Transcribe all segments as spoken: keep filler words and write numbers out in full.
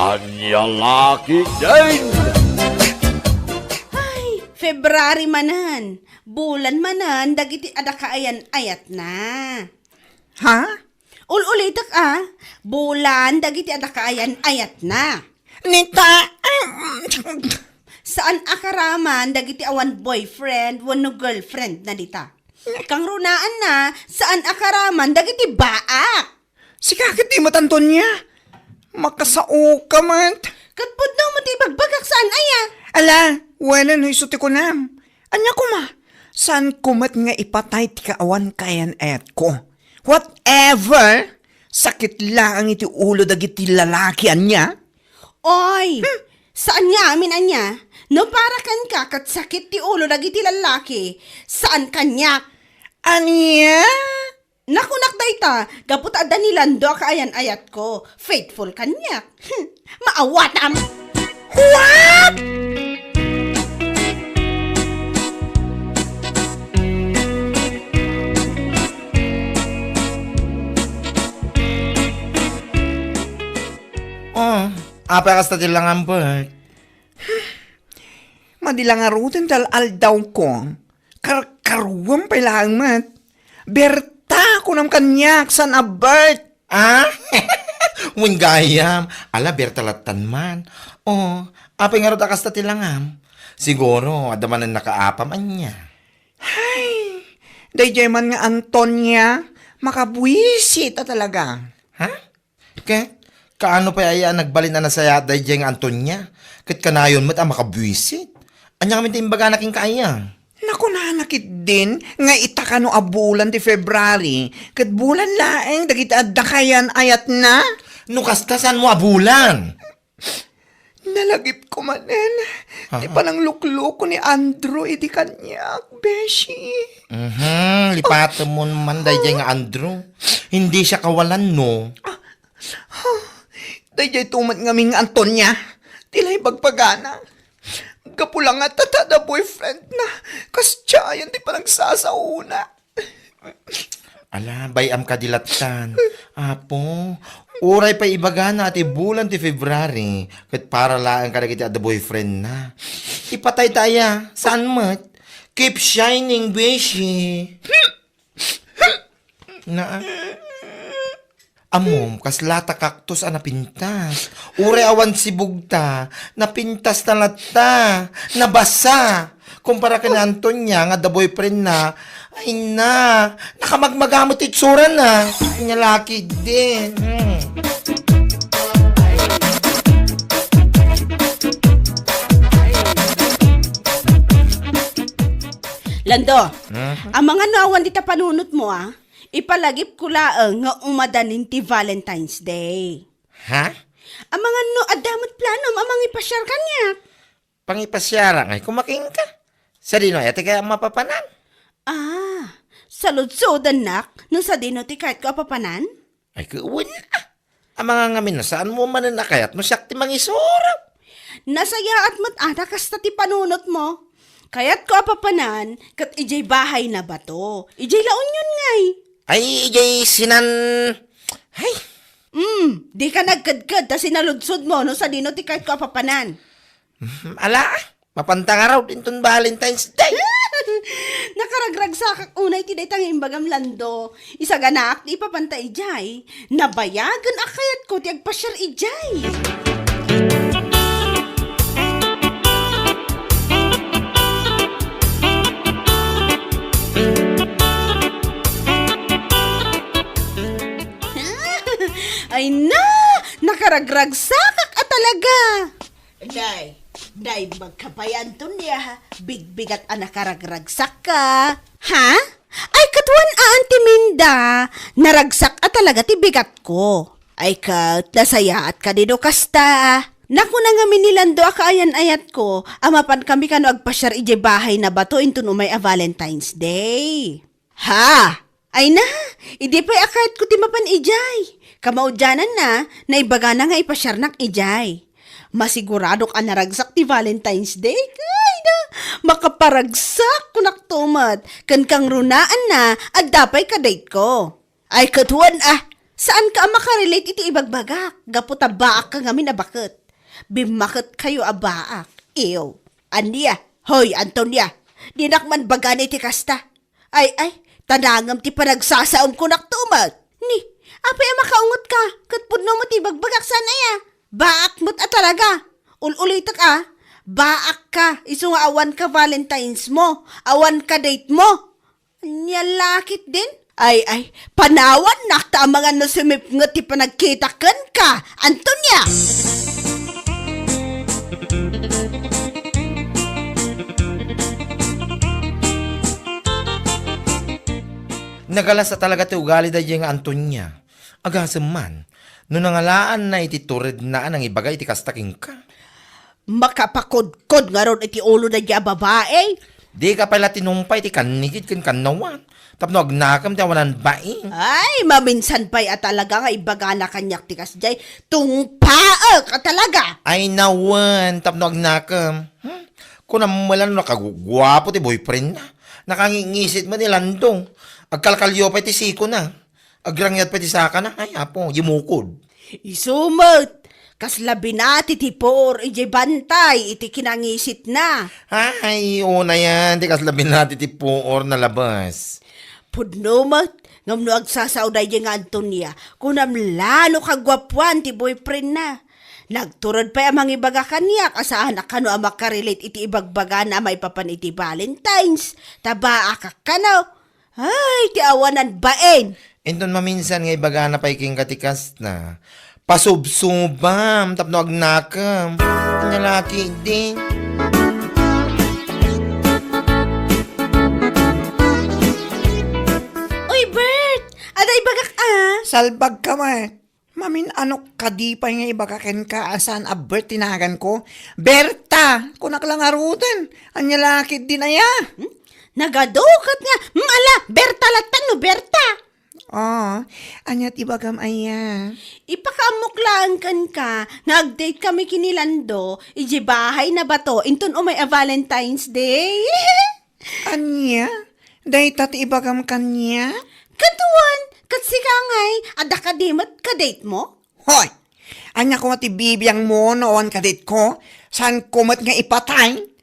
Ania la ketdin? Ay, February manen. Bulan manen dagiti adda kaayan-ayatna. Ha? Ul-ulitek a, bulan dagiti adda kaayan-ayatna. Nita, Saan a karaman dagiti awan boyfriend wenno girlfriend na dita. Kangrunaanna, saan a karaman dagiti baak. Sika ket di met, Antonia. Makasaoka met. Ket pudno met ti ibagbagak saan aya. Ala, wenno isu ti kunam. Ania koma? Saanko met nga ipatay ti kaawan kaayan-ayatko. Whatever! Sakit laeng iti ulo dagiti lalaki, ania? Oy, saan nga amin ania? No para kenka ket sakit ti ulo dagiti lalaki, saan kaniak. Ania? Nakunak dayta, gapu ta adda ni Lando a kaayan-ayatko. Faithful kaniak. Maawatam! What? Oh, apay kasta ti langam, Bert? Madi la ngaruden ti al-aldawko. Karkaruam pay laeng met. Berta, kunam kaniak, saan a Bert? Ah? Wen gayam, ala Berta lattan man. Oh, apay ngarud a kasta ti langam? Siguro, adda manen nakaapam ania. Hay, daydiay man nga Antonia, makabuisit a talaga. Ha? Ket, kaano pay aya a nagbalin a nasayaat daydiay nga Antonia? Ket kanayon met a makabuisit. Ania ngamin ti imbagana kenka aya? Nakunana ketdin nga ita kano a bulan ti February, ket bulan laeng dagiti adda kaayan-ayatna? No kasta, saanmo a bulan? Nalagipko manen ti Ha? pananglukloko ni Andrew idi kaniak, beshi. Mhm, lipatemon man daydiay nga Andrew. Hindi siya kawalan, no? Daydiay to met ngamin nga Antonia, ti la ibagbagana. Gapu la nga ta ta da boyfriend na, kasdiayan ti panagsasaona. Ala, bay-am kadi lattan. Apo, uray pay ibagana a ti bulan ti February, ket para laeng kadagiti adda boyfriend na. Ipatay ta aya, saan met? Keep shining, beshi. Naa. Ammom, kasla ta cactus a napintas. Uray awan sibugta, napintas na latta. Nabasa. Kumpara ken ni Antonia nga adda boyfriend na. Ay na, nakamagmaga met ti itsurana. Ania la ketdin. Hmm. Lando, Mhm. amangan no awan dita panunotmo, a? Ipalagipko laeng nga umadanin ti Valentine's Day. Ha? Amangan no adda met planom a mangipasiar kaniak. Pangipasiarak ngay koma kenka? Sadino aya ti kayat a papanan? Ah, saludsodannak no sadino ti kayatko a papanan? Ay, ket wen, a. Amangan ngamin no saanmo manen a kayat no siak ti mangisuro. Nasayaat met a ta kasta ti panunotmo. Kayatko a papanan ket idiay bahay na bato. Idiay La Union ngay. Ay, idiay sinan-, ay. Mm, dika nagkedked ta sinaludsodmo no sadino ti kayatko a papanan. Mm, ala, mapanta ngarud inton Valentine's Day. Nakaragragsakak unay ti dayta nga imbagam, Lando. Isaganaak ti ipapanta idiay. Nabayagen a kayatko ti agpasiar idiay. Ay na! Nakaragragsakak a talaga! Nay, nay, magkapayan to niya, ha? Bigbigat a nakaragragsak ka. Ha? Ay, ket wen a, Auntie Minda, naragsak a talaga ti bigat ko. Ay, ket nasayaat kadi no kasta. Nakuna ngamin ni Lando a kaayan-ayat ko, a mapan kami kano agpasiar idiay bahay na bato inton umay a Valentine's Day. Ha? Ay na, idi pay a kayatko ti mapan idiay. Kamaudiananna, naibagana nga ipasiarnak idiay. Masiguradok a naragsak ti Valentine's Day. Ay na, makaparagsak, kunak to met. Ken kangrunaanna, adda pay ka-date ko. Ay, ket wen a, Saanka a makarelate iti ibagbagak, gapu ta baakka ngamin a baket. Bimmaketkayo a baak. Ew. Ania? Hoy, Antonia! Dinak man bagana iti kasta. Ay, ay, ta nangem ti panagsasaom kunak to met. Ni, apay a makaungetka? Ket pudno met ti ibagbagak saan aya? Baak met a talaga. Ul-ulitek a, baakka, isu nga awanka Valentine's mo, awanka date mo. Ania la ketdin? Ay, ay, panawannak ta amangan no sumipnget ti panagkitak kenka, Antonia! Nagalas a talaga ti ugali daydiay nga Antonia. Agasem man, no nangalaanna iti turedna a nangibaga iti kasta kenka. Makapakodkod ngarud iti ulo daydiay a babai. Dika pay la tinumpay ti kannigid ken kannawan tapno agnakem ti awanan bain. Ay, maminsan pay a talaga nga ibagana kaniak ti kasdiay. Tungpaek a talaga. Ay, nawen, tapno agnakem. Hmm? Kunam met la no nakaguguapo ti boyfriendna. Nakangingisit met ni Lando. Agkalkalio pay ti sikona. Agrangyat pay ti sakana. Ay, apo, yumukod. Isu met, kasla binati ti puor idiay bantay iti kinangisitna. Ay, unayan, ti kasla binati ti puor nalabas. Pudno met, ngem no agsasao daydiay nga Antonia, kunam la no kaguapuan ti boyfriendna. Nagtured pay a mangibaga kaniak a saan a kano a makarelate iti ibagbagana a maipapan iti Valentine's, ta baakak kano. Ay, ti awanan bain! Inton maminsan nga ibagana pay kenka ti kasta, pasubsubam tapno agnakem. Ania la ketdin? Uy, Bert! Adda ibagak a? Salbagka met. Mamin-anok kadi pay nga ibaga kenka a saan a Bert ti naganko? Berta! Kunak la ngaruden. Ania la ketdin aya? Hmm? Nagadu ket nga, hmm, ala, Berta latta no Berta! Ah, ania ti ibagam aya? Ipakaammok laeng kenka nga agdate kami ken ni Lando idiay bahay na bato inton umay a Valentine's Day. Ania? Dayta ti ibagam kaniak? Ket wen, ket sika ngay, adda kadi met kadate mo? Hoy! Ania koma ti bibiangmo no awan kadate ko? Saanko met nga ipatay?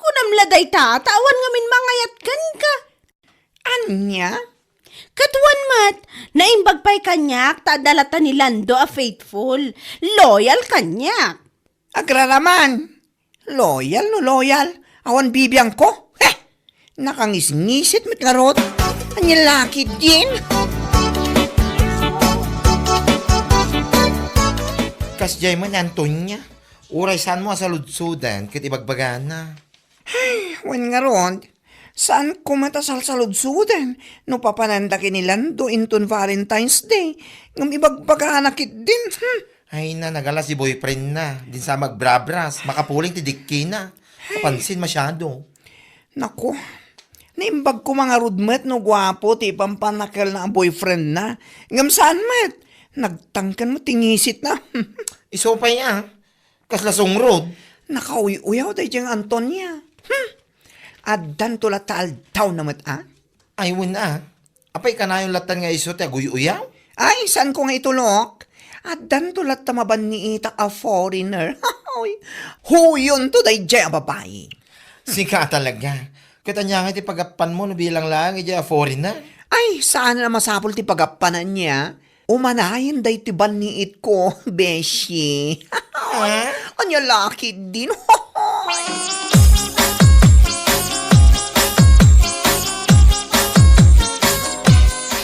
Kunam la dayta, ta awan ngamin mangayat kenka. Ania? Ket wen met, naimbag pay kaniak ta adda latta ni Lando a faithful, loyal kaniak. Agraraman. Loyal no loyal. Awan bibiangko. Heh! Nakangisngisit met ngarud. Ania la ketdin? Kasdiay met ni Antonia. Uray saanmo a saludsodan ket ibagbagana. Ay, wen ngarud, saanko met a salsaludsoden no papananda ken ni Lando inton Valentine's Day, ngem ibagbagana ketdin. Hmm. Ay na, nagalas ti boyfriendna. Dinsa magbrabras, makapuling ti dikkina. Ay. Napansin masyado. Naku, naimbag ko mangarud met no guapo ti ipampannakelna a boyfriendna. Ngem saan met, nagtangken met ti ngisitna. Isu pay a. Kasla sungrod. Nakauy-uyaw daydiay nga Antonia. Hmm. Addanto latta aldawna met a? Ay, wen a. Apay kanayon latta nga isu ti aguy-uyaw? Ay, saanko nga itulok? Addanto latta mabanniitak a foreigner. Hoy, huyonto daydiay a babai. Sika talaga. Ket ania nga ti pagappanmo no bilang laeng idiay a foreigner? Ay, saan a masapul ti pagappan ania? Umanayen daytoy banniitko, beshi. Ah? Ania la ketdin?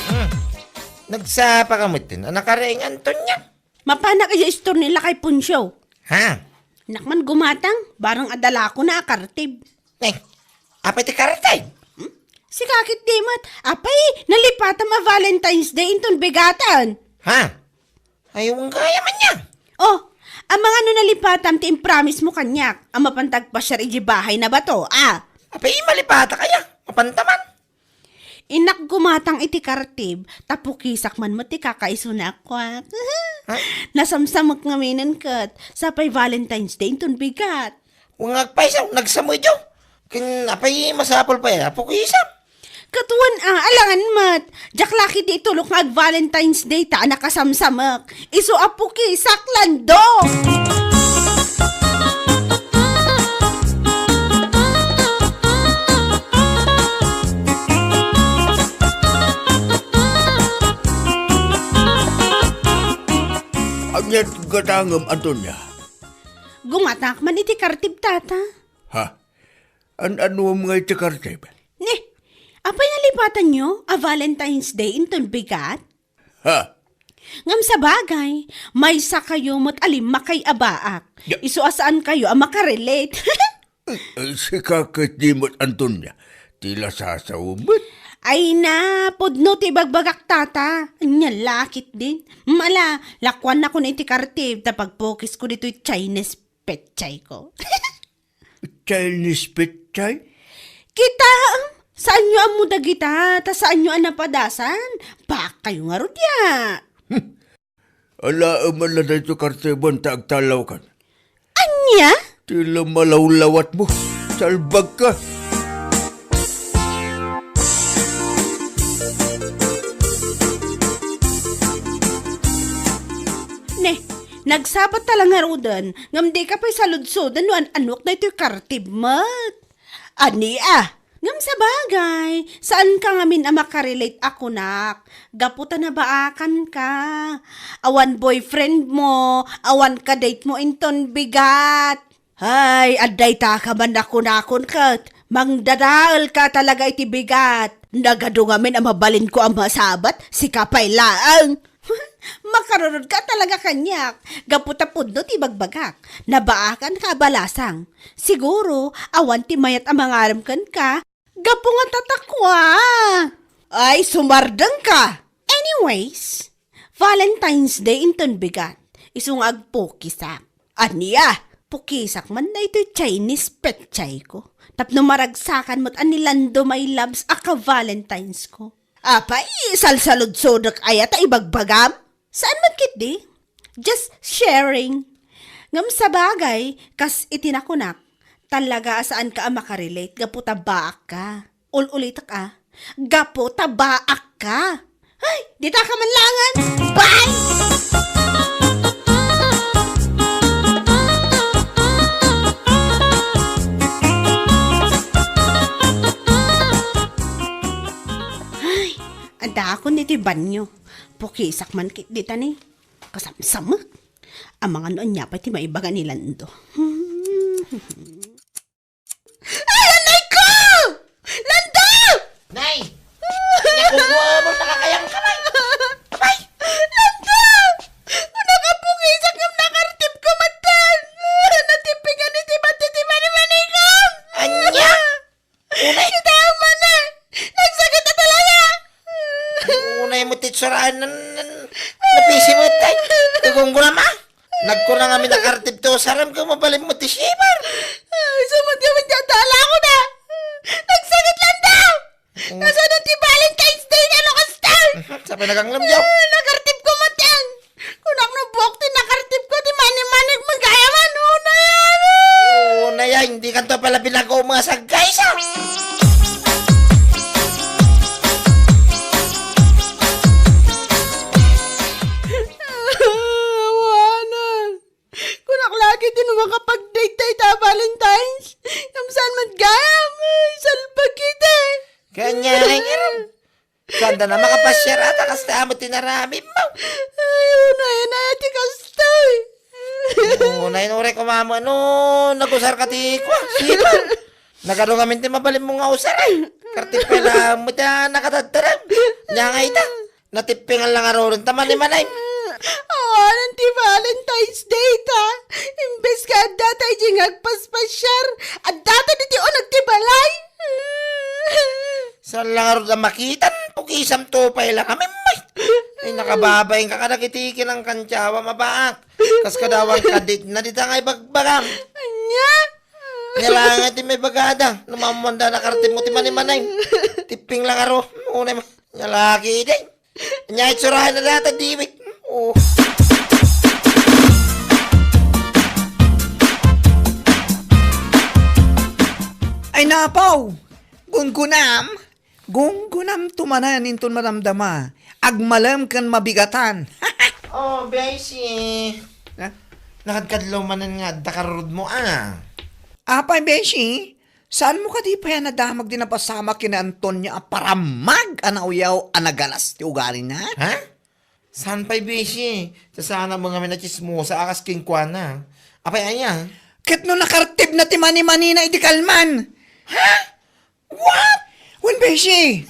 Hmm. Nagsapa ka met, a nakaraingan, Antonia? Mapanak idiay store ni Lakay Poncio. Ha? Nak man gumatang, barang adalako na a kartib. Eh, apay ti kartib? Hmm? Sika ketdi met, apay, nalipatam a Valentine's Day inton bigatan. Ha? Ay, wen gayam aya. Oh, amangan no nalipatam ti impromise mo kaniak, a mapanta agpasiar idiay bahay na bato, a? Apay, malipatak aya, mapanta man. Innak gumatang iti kartib, ta pukisak man met ti kakaisuna a kuak. Ha? Nasamsamek ngaminen ket, sapay Valentine's Day inton bigat. Wen agpayso, nagsamedyo. Ken apay masapul pay a pukisak? Ket wen a, alangan met. Diak la ketdi itulok nga ag-Valentine's Day ta a nakasamsamek. Isu a pukisak, Lando! Ania ti gatangem, Antonia? Gumatak man iti kartib, Tata. Ha? An-anuem nga iti kartib? Ni, apay nalipatanyo a Valentine's Day inton bigat? Ha? Ngem sabagay, maysakayo met a limmakay a baak. Ya- Isu a saankayo a makarelate. Eh, eh, sika ketdi met, Antonia, ti la sasawen met. Ay na, pudno ti ibagbagak, Tata. Ania la ketdin. Mala, lakuannakon iti kartib ta pagpukisko ditoy Chinese petsayko. Chinese petsay? Kitaem, saanyo ammo dagita, ta saanyo a napadasan. Baakkayo ngarud, ya. Hmm. Alaem man la daytoy kartibem ta agtallawkan. Ania? Ti la malawlawatmo. Salbagka. Ne, nagsabat ta la ngaruden, ngem dika pay saludsoden no an-anok daytoy kartib met. Ania? Ngem sabagay, saanka ngamin a makarelate a kunak, gapu ta nabaakanka. Awan boyfriend mo, awan kadate mo inton bigat. Hay, adda itaka man a kunakon ket, mangdadaelka talaga iti bigat. Nagadu ngamin a mabalinko a masabat, sika pay laeng. Makarurodka talaga kaniak, gapu ta pudno ti ibagbagak. Nabaakanka a balasang. Siguro, awan ti mayat a mangarem kenka, gapu nga tatakua. Ay, sumardengka! Anyways, Valentine's Day inton bigat. Isu nga agpukisak. Ania? Pukisak man daytoy Chinese petsayko. Tapno maragsakan met a ni Lando, my loves, a ka-Valentinesko. Apay, salsaludsodek aya ta ibagbagam? Saan man ketdi? Just sharing. Ngem sabagay, kas iti nakunak, talaga a saanka a makarelate gapu ta baakka. Ul-ulitek a, gapu ta baakka. Ay, ditaka man laengen. Bye! Ay, adakon iti banyo. Pukisak man ketdi ta ni. Kasamsamek. Amangan no ania pay ti maibaga ni Lando. Ay, anay ko! Lando! Nay! Nakuha mo sa kakayang kamay! Abay! Lando! Nakapukisak ngem nakartibko met. Natipingan iti bati ti manimanikam! Ania? Unay. Kita man na! Nagsakit na talaga! Unay mo ti itsuraen nan, nan, napisi mo, tay. Ti gunggonam, a. Nagkuna ngamin a kartib ti usarem ket mabalin mo ti shimmer. Ay, sumot kami ti adala ko na. Nagsakit lang daw! Mm. Nasaan ti Valentine's Day nga no kasta? Mhm, sapay naganglam, yaw. Ah, nakartib ko met yan. Kunak no buok ti nakartib ko, ti mani-manik, magayaman, unay, ano? Unay, ay, hindi kanto pala binago mga saggay, sa? Awanan. Kunak lagi ti no makapag-date tayo ta Valentine's. Ngem saan met gayam? Ay, salbag kita. Kanya, ay, ngarud. Saan da na makapasiar ata kasta amo ti naramid mo? Ay, unay, unay, ti kastoy. Unay, unay, kumamo, no, nagusar ka ti kwa, sipa. Nagadu ngamin ti mabalin mo nga usar, ay. Kartib pay lang mo ta nakatadtarem. Nya nga ita, natippingan lang aruren ta manimanay. Awanan ti Valentine's Day ta. Imbes nga adda ta iti nga agpaspasiar, adda ta diti uneg ti balay. Saan lang arud a makitan, pukisam to pay lang kami, may. Ay, nakababain ka kadagiti kinangkantyawa, mabaak. Kas kadawan kadit na dita nga ibagbagam. Anya? Nya lang nga ti may bagada, no mamuanda na kartib mo ti manimanay. Tipping lang aro, una ma-, nya lagi, day. Nya itsurahan na data, diwit. Oh. Ay, napaw! Gunggunam, Gunggonamto manen inton madamdama. Agmalem ken mabigatan. Oh, Beshi. Ha? Nakadkadlaw manen nga adda karurudmo, ah. Apay, Beshi? Saanmo kadi pay a nadamag ti napasamak ken ni Antonia a paramag a nauyaw a nagalas ti ugalina? Ha? Saan pay, Beshi? Sasana mo ngamin a tsismosa a kas kenkuana. Apay aya? Ket no nakartibna ti manimanina idi kalman. Ha? What? Wen, Beshi.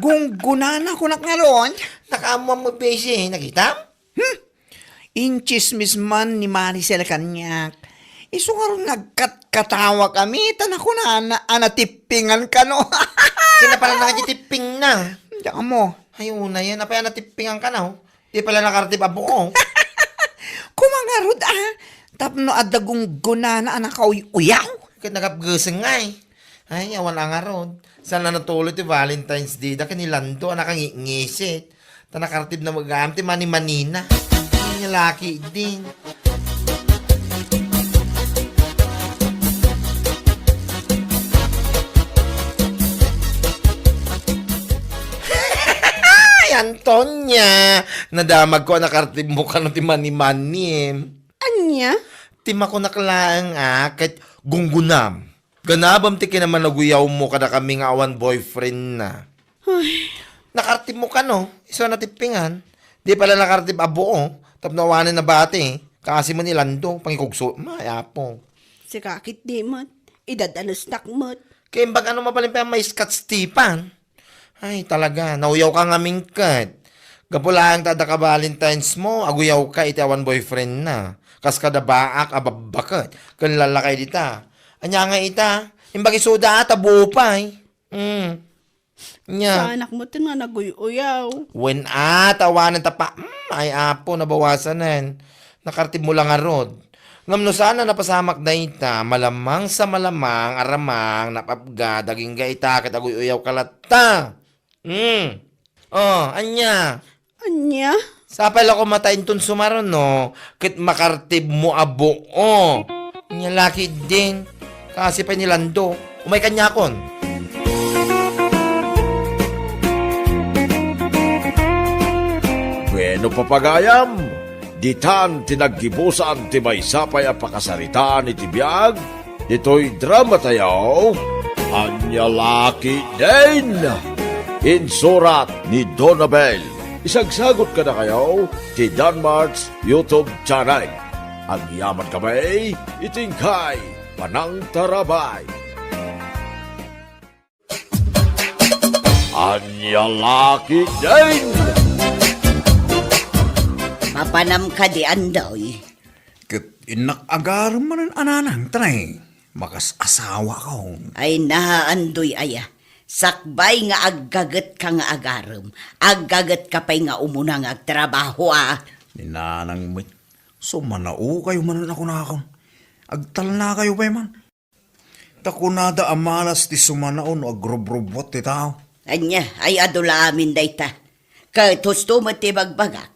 Gunggonana kunak ngarud. Nakaammoam met, Beshi. Nakitam? Hmm? Intsismis man ni Maricel kaniak. Isu ngarud nga agkatkatawakami, ta nakunana a natippingan kano. Sino pala nga ti tippingna? Diak ammo. Ay, una yan. Apay a natippingan kano? Di pala nakartib a buo. Koma ngarud, ah. Tapno adda gunggonana a nakauy-uyaw. Ket nagapgesen nga, eh. Ay, awan a ngarud. Saan a natuloy ti Valentine's Day da ken ni Lando a nakangitngisit. Ta nakartibna met gayam ti manimanina. Ay, laki din. Ay, Antonia! Nadamagko a nakartibmo kano ti manimanim. Ania? Ti makunak laeng a ket gunggonam. Ganabem ti kinamanaguyawmo kadakami nga awan boyfriendna. Ay. Nakartibmo kano, isu a natippingan. Di pala nakartib a buo, tapno awanen nabati. Kaasi man ni Lando, pangikugso, may apo. Sika ket di met, idadanesnak met. Kaimbag ano mabalin pay a maiskat Stefan? Ay, talaga, nauyawka ngamin ket. Gapu laeng ta adda ka Valentinesmo, aguyawka iti awan boyfriendna. Kas kada baak a babbaket, ken lallakay dita. Ania nga ita? Imbag isuda a, ta buo pay. Mm. Nia. Saanak met nga naguy-uyaw. Wen a, ta awanen ta pa, mm, ay apo, nabawasanen. Nakartibmo la ngarud. Ngem no saan a napasamak dayta, malamang sa malamang, aramang, napapga, dagingga ita, ket aguy-uyawka latta. Hmm. Oh, ania? Ania? Sapay la koma ta inton sumaruno, ket makartibmo a buo. Ania laki din. Kaasi pay ni Lando. Umay kaniakon. Bueno, papagayam, ditan ti naggibusan ti maysa pay a pakasaritaan iti biag ditoy dramatayo, Ania Laki Din. Insurat ni Donabel. Isagsagot kadakayo ti Danmart's YouTube channel. Agyaman kami iti inkay panangtarabay. Ania Laki Din! Mapanam kadi, Andoy? Ket innak agarem manen a nanang, ta nay, makas-asawakon. Ay na, Andoy aya. Sakbay nga aggagetka nga agarem, aggagetka pay nga umuna nga agtrabaho, a. Ni nanang met, sumanaokayo manen a kunakon. Agtalnakayo pay man. Ta kunada a malas ti sumanao no agrubrubbuat ti tao. Ania, ay adu la amin dayta. Ket husto met ti bagbagak.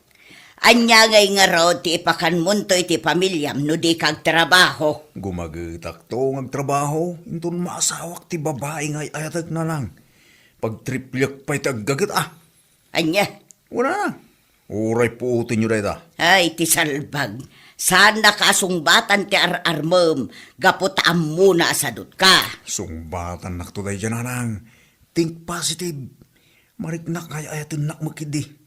Ania ngay ngarud ti ipakanmonto iti pamiliam no dika agtrabaho? Gumagetakto nga agtrabaho, inton maasawak ti babai nga ay-ayatek, nanang. Pagtripliek pay ti aggaget, a. Ania? Wala na. Uray puotenyo dayta. Ay, ti salbag. Saannaka a sungbatan ti ar-armem gapu ta ammona a sadotka. Sungbatannakto daydiay, nanang. Think positive. Mariknak nga ay-ayatennak met ketdi.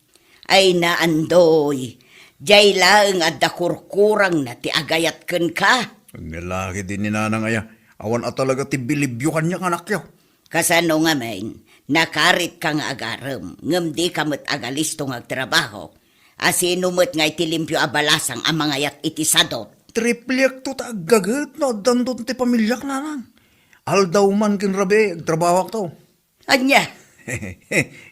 Ay na, Andoy. Diay laeng adda kurkurangna ti agayat kenka. Ania la ketdi ni nanang aya. Awan a talaga ti bilibyo kaniak, anakyo. Kasano ngamin, nakaritka nga agarem, ngem dika met agalisto nga agtrabaho? A sino met ngay ti limpio a balasang a mangayat iti sadot? Tripliekto ta aggaget no addanton ti pamiliak, nanang. Aldaw man ken rabii, agtrabahoakto. Ania?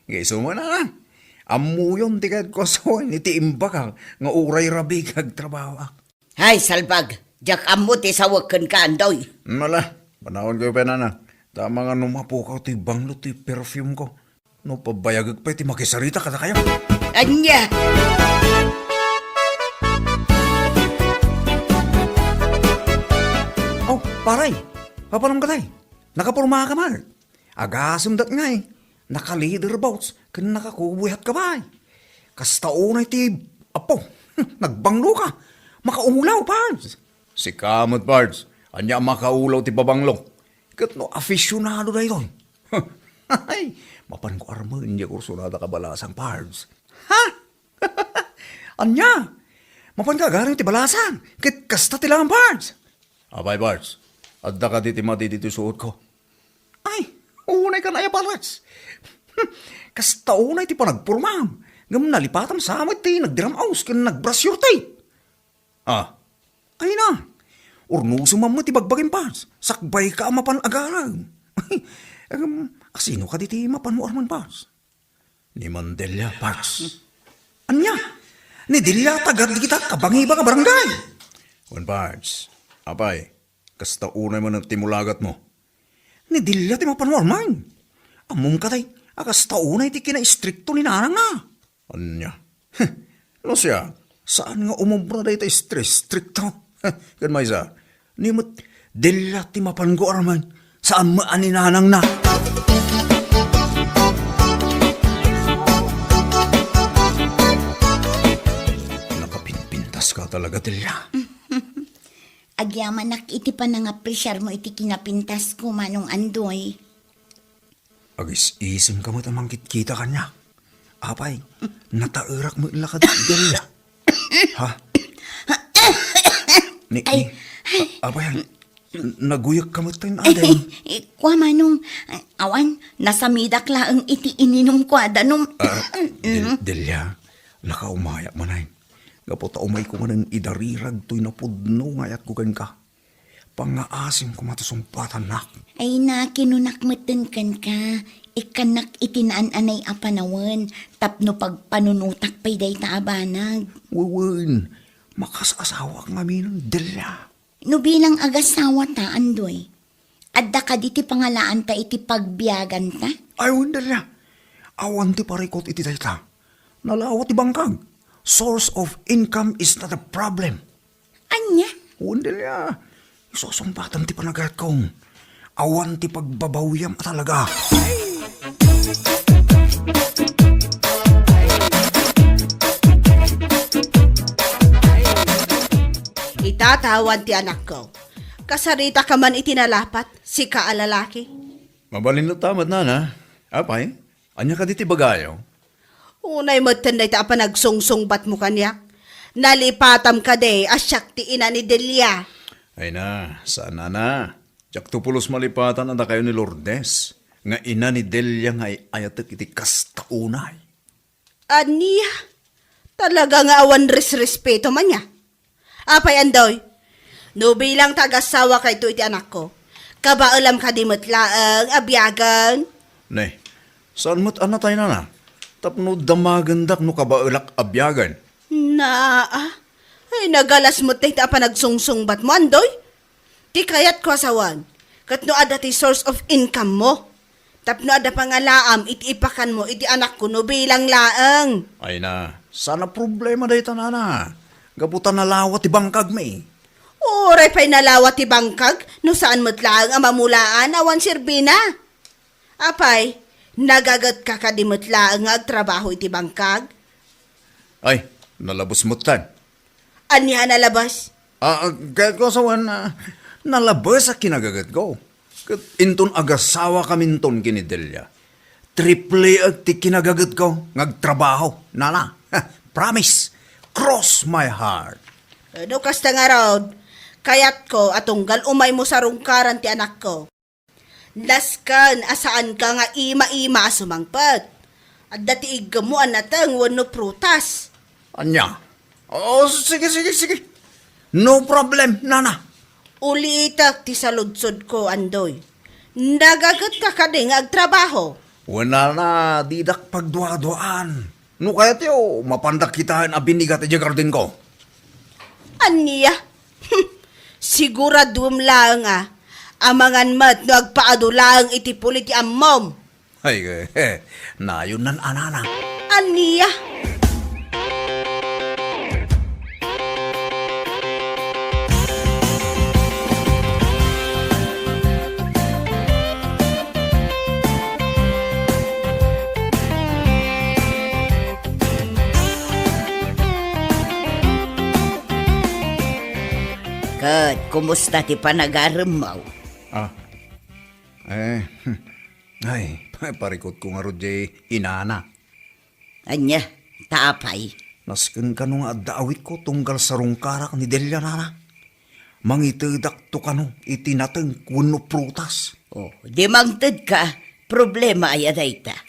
Nga isu man, nanang. Ammoyon ti kayatko a sawen iti imbagak nga uray rabii agtrabahoak. Hay, salbag! Diak ammo ti sawek kenka, Andoy. Ala, panawankayo pay, nanang. Ta amangan no mapukaw ti banglo ti perfume ko. No pabayagek pay ti makisarita kadakayo. Ania? Oh, paray! Papanam ka, tay? Nakaporma ka man? Agasem dat ngay, naka-leather boots ken nakakuboy hat kabay. Kasta unay ti, apo, nagbanglo ka. Makaulaw, Pards. Sika met, Pards. Ania a makaulaw ti pabanglo? Ket no afisyonado daytoy. Ay, mapan ko armen diay kursunada kabalasang, Pards. Ha? Ania? Mapan ka agarem ti balasang, ket kasta ti laeng, Pards. Apay, Pards, adda kadi ti madi ditoy suotko? Ay, unay kan aya, Pards. Kasta unay ti panagpormam, ngem nalipatam sa met ti nagdiram-aws ken nag-brush your teeth. Ah. Ay na, urnosem man met ti bagbagim, Pards. Sakbay ka a mapan agarem. Ay, em, asino kadi ti mapan mo armen, Pards? Ni Mandelia, Pards. Ania? Ni Delia, taga dagita kabangibang a barangay. Wen, Pards. Apay, kasta unay man ti mulagat mo? Ni Delia ti mapan mo armen. Ammom kadi a kasta unay ti kinaistrikto ni nanang na. Ania? Heh, no siak, saan nga umobra dayta istri-, istrikto? Heh, ken maysa, ni met Delia ti mapan ko armen, saan met a ni nanang na. Nakapinpintas ka talaga, Delia. Agyamanak iti panangapresiar mo iti kinapintas ko, Manong Andoy. Agis-isem ka met a mangkitkita kaniak. Apay, nataerak met la kadi, Delia. Ha? Ni, Ay. ni, a-, apay, naguyek ka met ten, Ay, Aden. Eh, kua, Manong, awan, nasamidak laeng iti ininum ko a danum. Ah, Del-, Mm. Delia, nakaumayak manen. Gapu ta umay ko manen idarirag toy napudno nga ayatko kenka. Pangngaasim koma ti sungbatannak. Ay na, kinunak metten kenka, ikkannak iti naan-anay a panawen, tapno pagpanunotak pay dayta a banag. Wen, makaasawaak ngamin, Delia. No bilang agasawa ta, Andoy, adda kadi ti pangalaanta iti pagbiaganta? Ay, wen, Delia. Awan ti parikut iti dayta. Nalawa ti bangkag. Source of income is not a problem. Ania? Wen, Delia. Isusungbatam ti panagayatko. Awan ti pagbabawiam a talaga. Itatawa ti anakko. Kasarita ka man iti nalapat, sika a lalaki. Mabalin latta met, nana. Apay, ania kadi ti bagayo? Unay metten dayta a panagsungsungbatmo kaniak. Nalipatam kadi a siak ti ina ni Delia. Ay na, saan, nana. Diakto pulos malipatan a dakayo ni Lourdes, nga ina ni Delia nga ay-ayatek iti kasta unay. Ania? Talaga nga awan resrespeto man nia. Apay, Andoy? No bilang ta agasawakayto iti anakko, kabaelam kadi met laeng a biagen? Ne, saan met a natay, nana? Tapno damagendak no kabaelak a biagen. Naa, ay, nagalas met dayta a panagsungsungbatmo, Andoy. Ti kayatko a sawen, ket no adda ti source of income mo, tapno adda pangalaam iti ipakanmo iti anakko no bilang laeng. Ay na, saan a problema dayta, nana. Gapu ta nalawa ti bangkagmi. Uray pay nalawa ti bangkag, no saan met laeng a mamulaan awan serbina. Apay, nagagetka kadi met laeng nga agtrabaho iti bangkag? Ay, nalabes metten. Ania a nalabes? Ah, ah, kayatko a sawen, ah, nalabes a kinagagetko. Ket inton agasawakaminton ken ni Delia, triple ti kinagagetko nga agtrabaho, nana. Promise. Cross my heart. Eh, no kasta ngarud, kayatko a tunggal umaymo sarungkaran ti anakko. Nasken a saanka nga ima-ima a sumangpet. Adda ti iggemmo a nateng wenno prutas. Ania? Oh, sige, sige, sige. No problem, nana. Ulitek ti saludsodko, Andoy. Nagagetka kadi nga agtrabaho? Wen, nana, didak pagduaduaan. No kayatyo, mapandak kitaen a binigat idiay gardenko. Ania? Siguraduem laeng a, amangan met no agpaadu laeng iti puli ti ammom. Ay, eh, nayon nan anana. Ania? Ket kumusta ti panagaremmo? Ah. Eh, ay, parikutko ngarud diay inana. Ania, ta apay? Nasken kano nga adda awitko tunggal sarungkarak ni Delia, nana. Mangitedakto kano iti nateng wenno prutas. Oh, di mangtedka, problema aya dayta?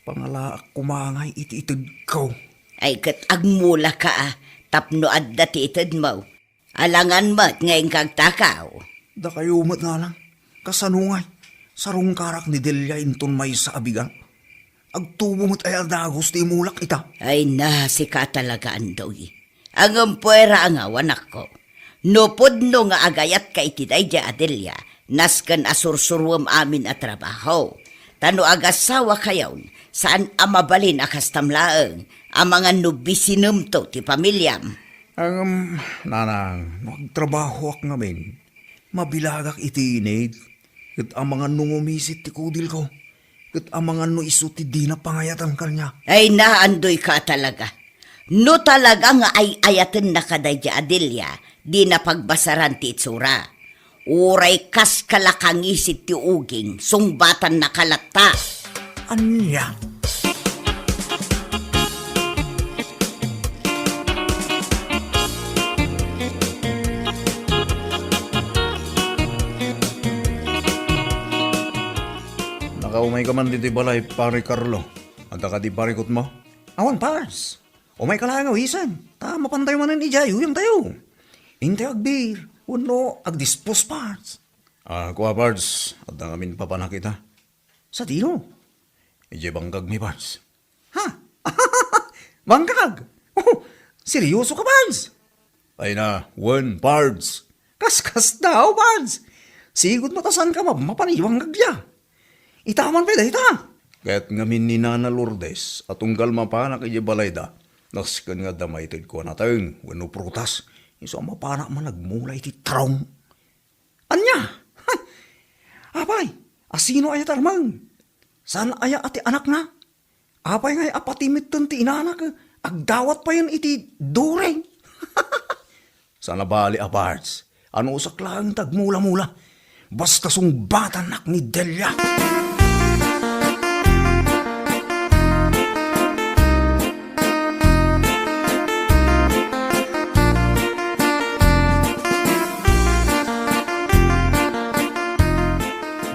Pangalaak koma ngay iti itedko. Ay, ket agmulaka a, tapno adda ti itedmo. Alangan met nga inka agtakaw. Dakayo met, nanang. Kasano ngay? Sarungkarak ni Delia inton maysa a bigat. Agtubo met aya a dagus ti imulak ita. Ay na, sika talaga, Andoy. Ngem puera a ngaw, anakko. No pudno nga agayatka iti daydiay a Delia, nasken a sursuruem amin a trabaho. Ta no agasawakayon, saan a mabalin a kastam laeng, amangan no bisinemto ti pamiliam. Ngem, nanang, no agtrabahoak ngamin, mabilagak iti init, ket amangan no ngumisit ti kudilko, ket amangan no isu ti dina pangayatan kaniak. Ay, naandoyka talaga. No talaga nga ay-ayatennaka daydiay a Delia, dina pagbasaran ti itsura. Uray kas kalakangisit ti uging, sungbatannaka latta. Ania? Nakaumayka man ditoy balay, Pare Carlo. Adda kadi parikutmo? Awan, Pars. Umayka laeng awisen, ta mapantayo manen idiay uyangtayo. Intayo agbir, wenno agdispos, Pars. Ah, kua, Pars, adda ngamin papanak ita. Sadino? Idiay bangkagmi, Pars. Ha? Bangkag? Oh, seryosoka, Pars? Ay na, wen, Pars. Kaskasdaaw, Pars. Sigud met a saanka mapmapan iti bangkag dia. Ita man pay dayta. Kayat ngamin ni Nana Lourdes a tunggal mapanak idiay balayda, nasken nga adda maitedko a nateng wenno prutas, isu a mapanak man agmula iti tarong. Ania? Hay! Apay, a sino aya ti armeng? Saan aya a ti anakna? Apay ngay a pati metten ti inana, agdawat payen iti during? Saan a bali a, Pars. Anusak laeng ti agmula-mula. Basta sungbatannak ni Delia.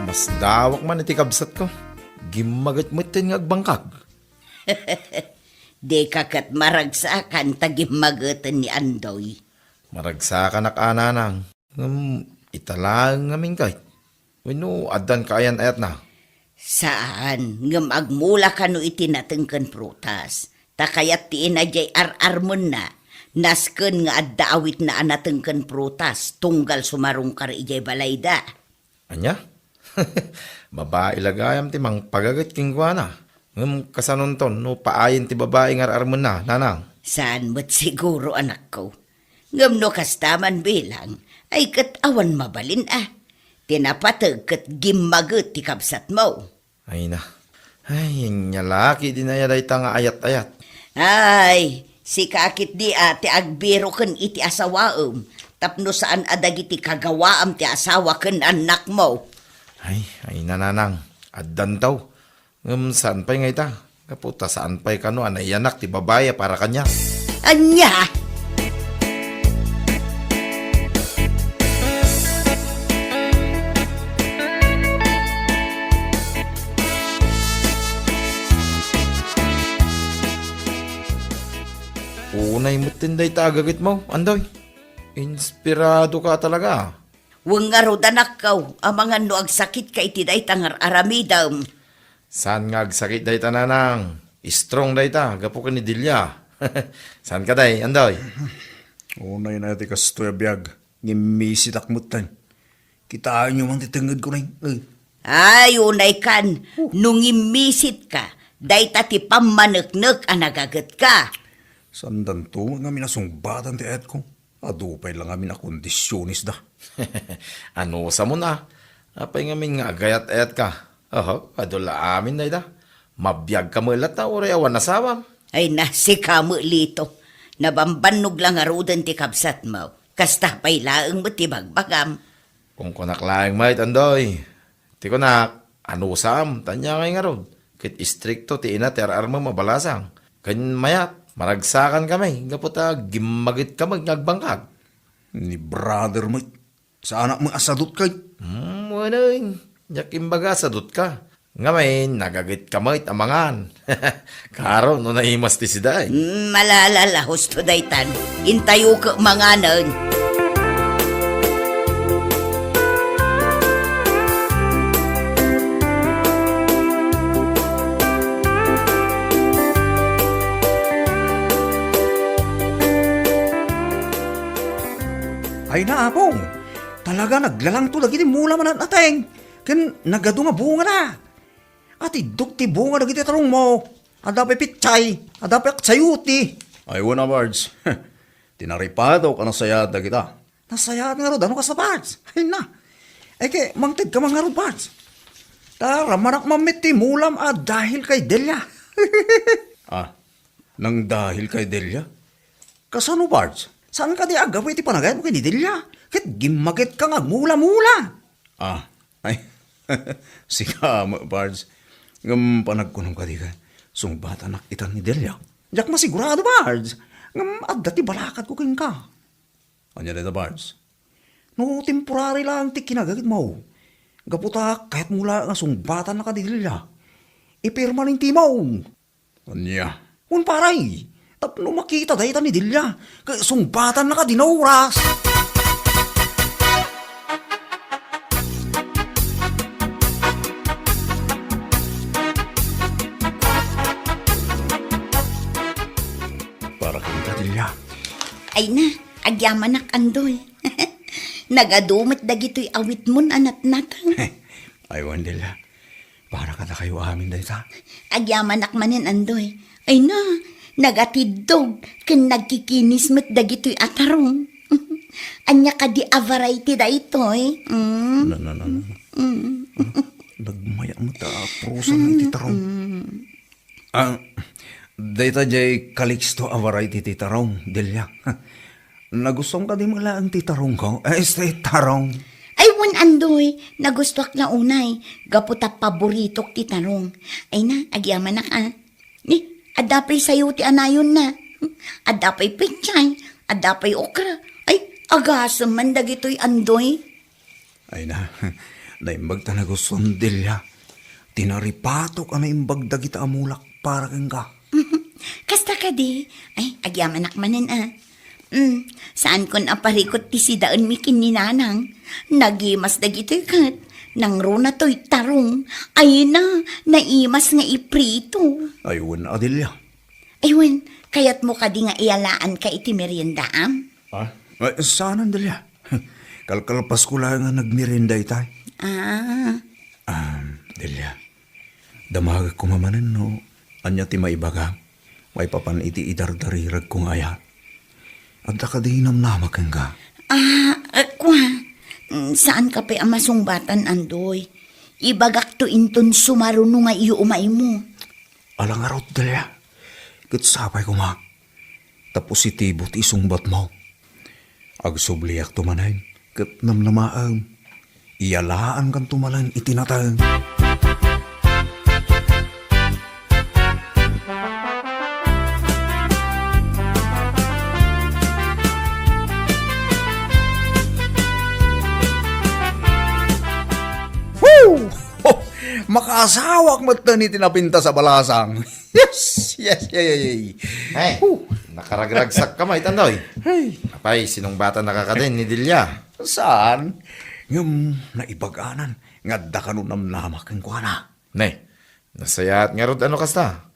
Masdawak man iti kabsatko. Gimmaget metten nga agbangkag. Dika ket maragsakan ta gimmageten ni Andoy. Maragsakanak a, nanang. Ngem ita laeng ngamin kayat? Wenno addan kaayan-ayatna? Saan, ngem agmula kano iti nateng ken prutas, ta kayat ti ina diay ar-armenna, nasken nga adda awitna a nateng ken prutas, tunggal sumarungkar idiay balayda. Ania? Babai la gayam ti mangpagaget kenkuana. Ngem kasanonton no paayen ti babai nga ar-armenna, nanang? Saan met siguro, anakko. Ngem no kasta man bilang, ay ket awan mabalin a. Ti napateg ket gimmaget ti kabsatmo. Ay na. Ay, ania la ketdi aya dayta nga ayat-ayat. Ay, sika ketdi a ti agbiro ken iti asawaem, tapno saan a dagiti kagawaam ti asawa ken annakmo. Ay, ay, nanang, addanto. Ngem saan pay nga ita? Gapu ta saan pay kano a naiyanak ti babai a para kaniak. Ania? Unay metten dayta a gagetmo, Andoy. Inspiradoka talaga. Wen ngarud, anakko, amangan no agsakitka iti dayta nga ar-aramidem. Saan nga agsakit dayta, nanang? Strong dayta, gapu ken ni Delia. Saan kadi, Andoy? Unay na ti kastoy a biag, ngimmisitak metten. Kitaenyo man ti tengngedko, nay. Eh. Ay, unay kan, no ngimmisitka, dayta ti pammaneknek a nagagetka. Saandanto ngamin a sungbatan ti ayatko. Adu pay la ngamin a kondisionesda. Anusamon a? Apay ngamin nga agayat-ayatka? Oho, adu la amin dayta. Mabiagka met latta uray awan asawam. Ay na, sika met, Lito. Nabambannog la ngaruden ti kabsatmo. Kasta pay laeng met ti bagbagam. Kunkunak laeng met, Andoy. Ti kunak, anusam, ta ania ngay ngarud? Ket istrikto ti ina ti ar-armem a balasang. Ken mayat, maragsakan kami, gapu ta gimmaget kami nga agbangkag. Ni brother met, saanak met a sadut kay? Hmm, wen, diak imbaga a sadut ka. Ngamin, nagaget ka met a mangan. Karo no naimas ti sida, eh. Mm, malala la, husto daytan. Intayo ka manganen. Ay na, Apo. Talaga naglalangto dagiti mula manat-ateng. Ken nagadu nga bungana. Atiddog ti bunga dagiti tarongmo. Adda pay pitsay, adda pay aksayuti. Ay, wen a, Bards. Ti naripatok a nasayaat dagita. Nasayaat ngarud, ano kasta, Bards? Ay na. Ay, ket mangted ka man ngarud, Bards. Ta ramanak man met ti mulam a dahil kay Delia. Ah, nang dahil kay Delia? Kasano, Bards? Saan kadi a gapu iti panagayatmo ken ni Delia? Ket gimmaget ka nga agmula-mula. Ah, ay, sika met, Bards. Ngem panagkunom kadi ket, sungbatannak itan ni Delia? Diak masigurado, Bards. Ngem adda ti balakadko kenka. Ania dayta, Bards? No temporary laeng ti kinagagetmo, gapu ta kayatmo laeng a sungbatannaka ni Delia, ipermanentemo. Ania? Wen, pare, tapno makita dayta ni Delia, ket sungbatannaka dina oras. Para kenka, Delia. Ay na, agyamanak, Andoy. Nagadu met dagitoy awitmon a natnateng. Ay, wen, Delia. Para kadakayo amin dayta. Agyamanak manen, Andoy. Ay na, nagatiddog ken nagkikinis met dagitoy a tarong. Ania kadi a variety daytoy? Mm. No, no, no, no. Mm. Ano? Nagmaya met a prusa na iti tarong. Mm. Ah, dayta jay Calixto a variety ti tarong, Delia. Nagustuam kadi met laeng ti tarongko? Eh, este tarong. Ay, wen, Andoy, nagustuak la unay, gapu ta paboritok ti tarong. Ay na, agyamanak, ah. Ni, adda pay sayo ti anayonna. Adda pay pechay, adda pay okra. Ay, agasem man dagitoy, Andoy. Ay na, naimbag ta nagustuam, Delia. Ti naripatok a naimbag dagita a mulak para kenka. Kasta kadi? Ay, agyamanak manen, ah. Mm, saankon a parikut ti sidaenmi ken ni Nanang. Nagimas dagitoy ket nangruna toy tarong. Ay na, naimas nga iprito. Ay, wen a, Delia. Ay, wen, kayatmo kadi nga iyalaanka iti meriendaam? Ah, eh, saanen, Delia. Kalkalpasko laeng nga nagmerienda itay. Ah. Ah, Delia, damagek koma manen no ania ti maibagam maipapan iti idardariregko nga ayat. Adda kadi namnamak kenka? Ah, eh, kua, mm, saanka pay a masungbatan, Andoy. Ibagakto inton sumaruno nga iumaymo. Ala ngarud, Delia. Ket sapay koma ta positibo ti isungbatmo. Agsubliakto manen ket namnamaem. Iyalaankanto manen iti nateng. Woo! Ho! Makaasawak metten iti napintas a balasang. Yes, yes, yay, yay, yay. Ay, nakaragragsakka met, Andoy. Ay. Apay, sinungbatannaka kadin ni Delia? Saan? Ngem naibaganan nga adda kano namnamak kenkuana. Ne, nasayaat ngarud a no kasta.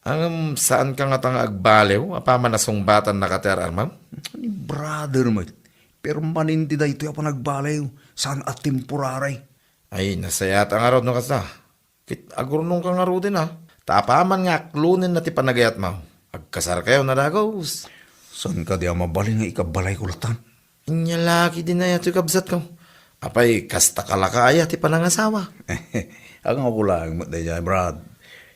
Ngem saanka ngata nga agbaliw apaman a sungbatannaka ti ar-armem? Ni brother met. Permanente daytoy a panagbaliw, saan a temporary. Ay, nasayaat ngarud no kasta. Ket agurnongka ngaruden a, ta apaman nga aklonenna ti panagayatmo, agkasarkayo a dagus. Saan kadi a mabalin nga ikabalayko lattan? Ania la ketdi aya toy kabsatko. Apay, kasta ka la ka aya ti panangasawa? Anggapo laeng met daydiay, Brad.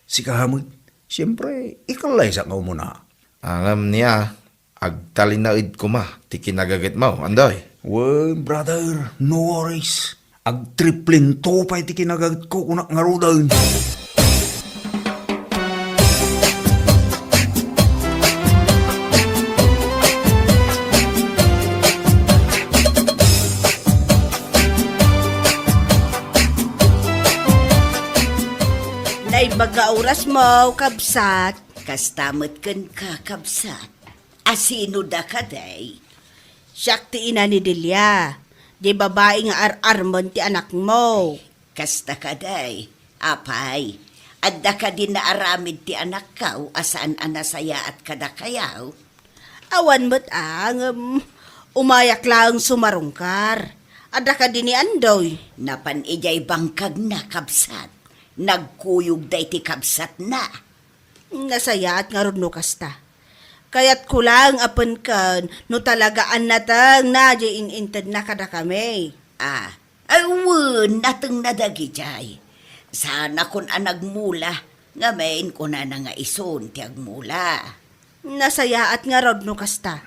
Sika met, siempre, ikallaysak nga umuna. Ngem nia, agtalinaed koma ti kinagagetmo, Andoy. Wen, brother, no worries. Agtriplinto pay ti kinagatko, kunak ngaruden. Naimbag nga orasmo, kabsat. Kasta met kenka, kabsat. Asino da kadi? Siak ti ina ni Delia, di babai nga ar-armen ti anakmo. Kasta kadi, apay, adda kadi naaramid ti anakkaw a saan a nasayaat kadakayaw? Awan met a, ngem umayak laeng sumarungkar. Adda kadi ni Andoy? Napan idiay bangkagna, kabsat. Nagkuyog daydi kabsatna. Nasayaat ngarud no kasta. Kayatko laeng a penken no talaga a natengna diay in-intedna kadakami. Ah, ay wen, natengna dagidiay. Saanakon a nagmula, ngamin kunana nga isun ti agmula. Nasayaat ngarud no kasta.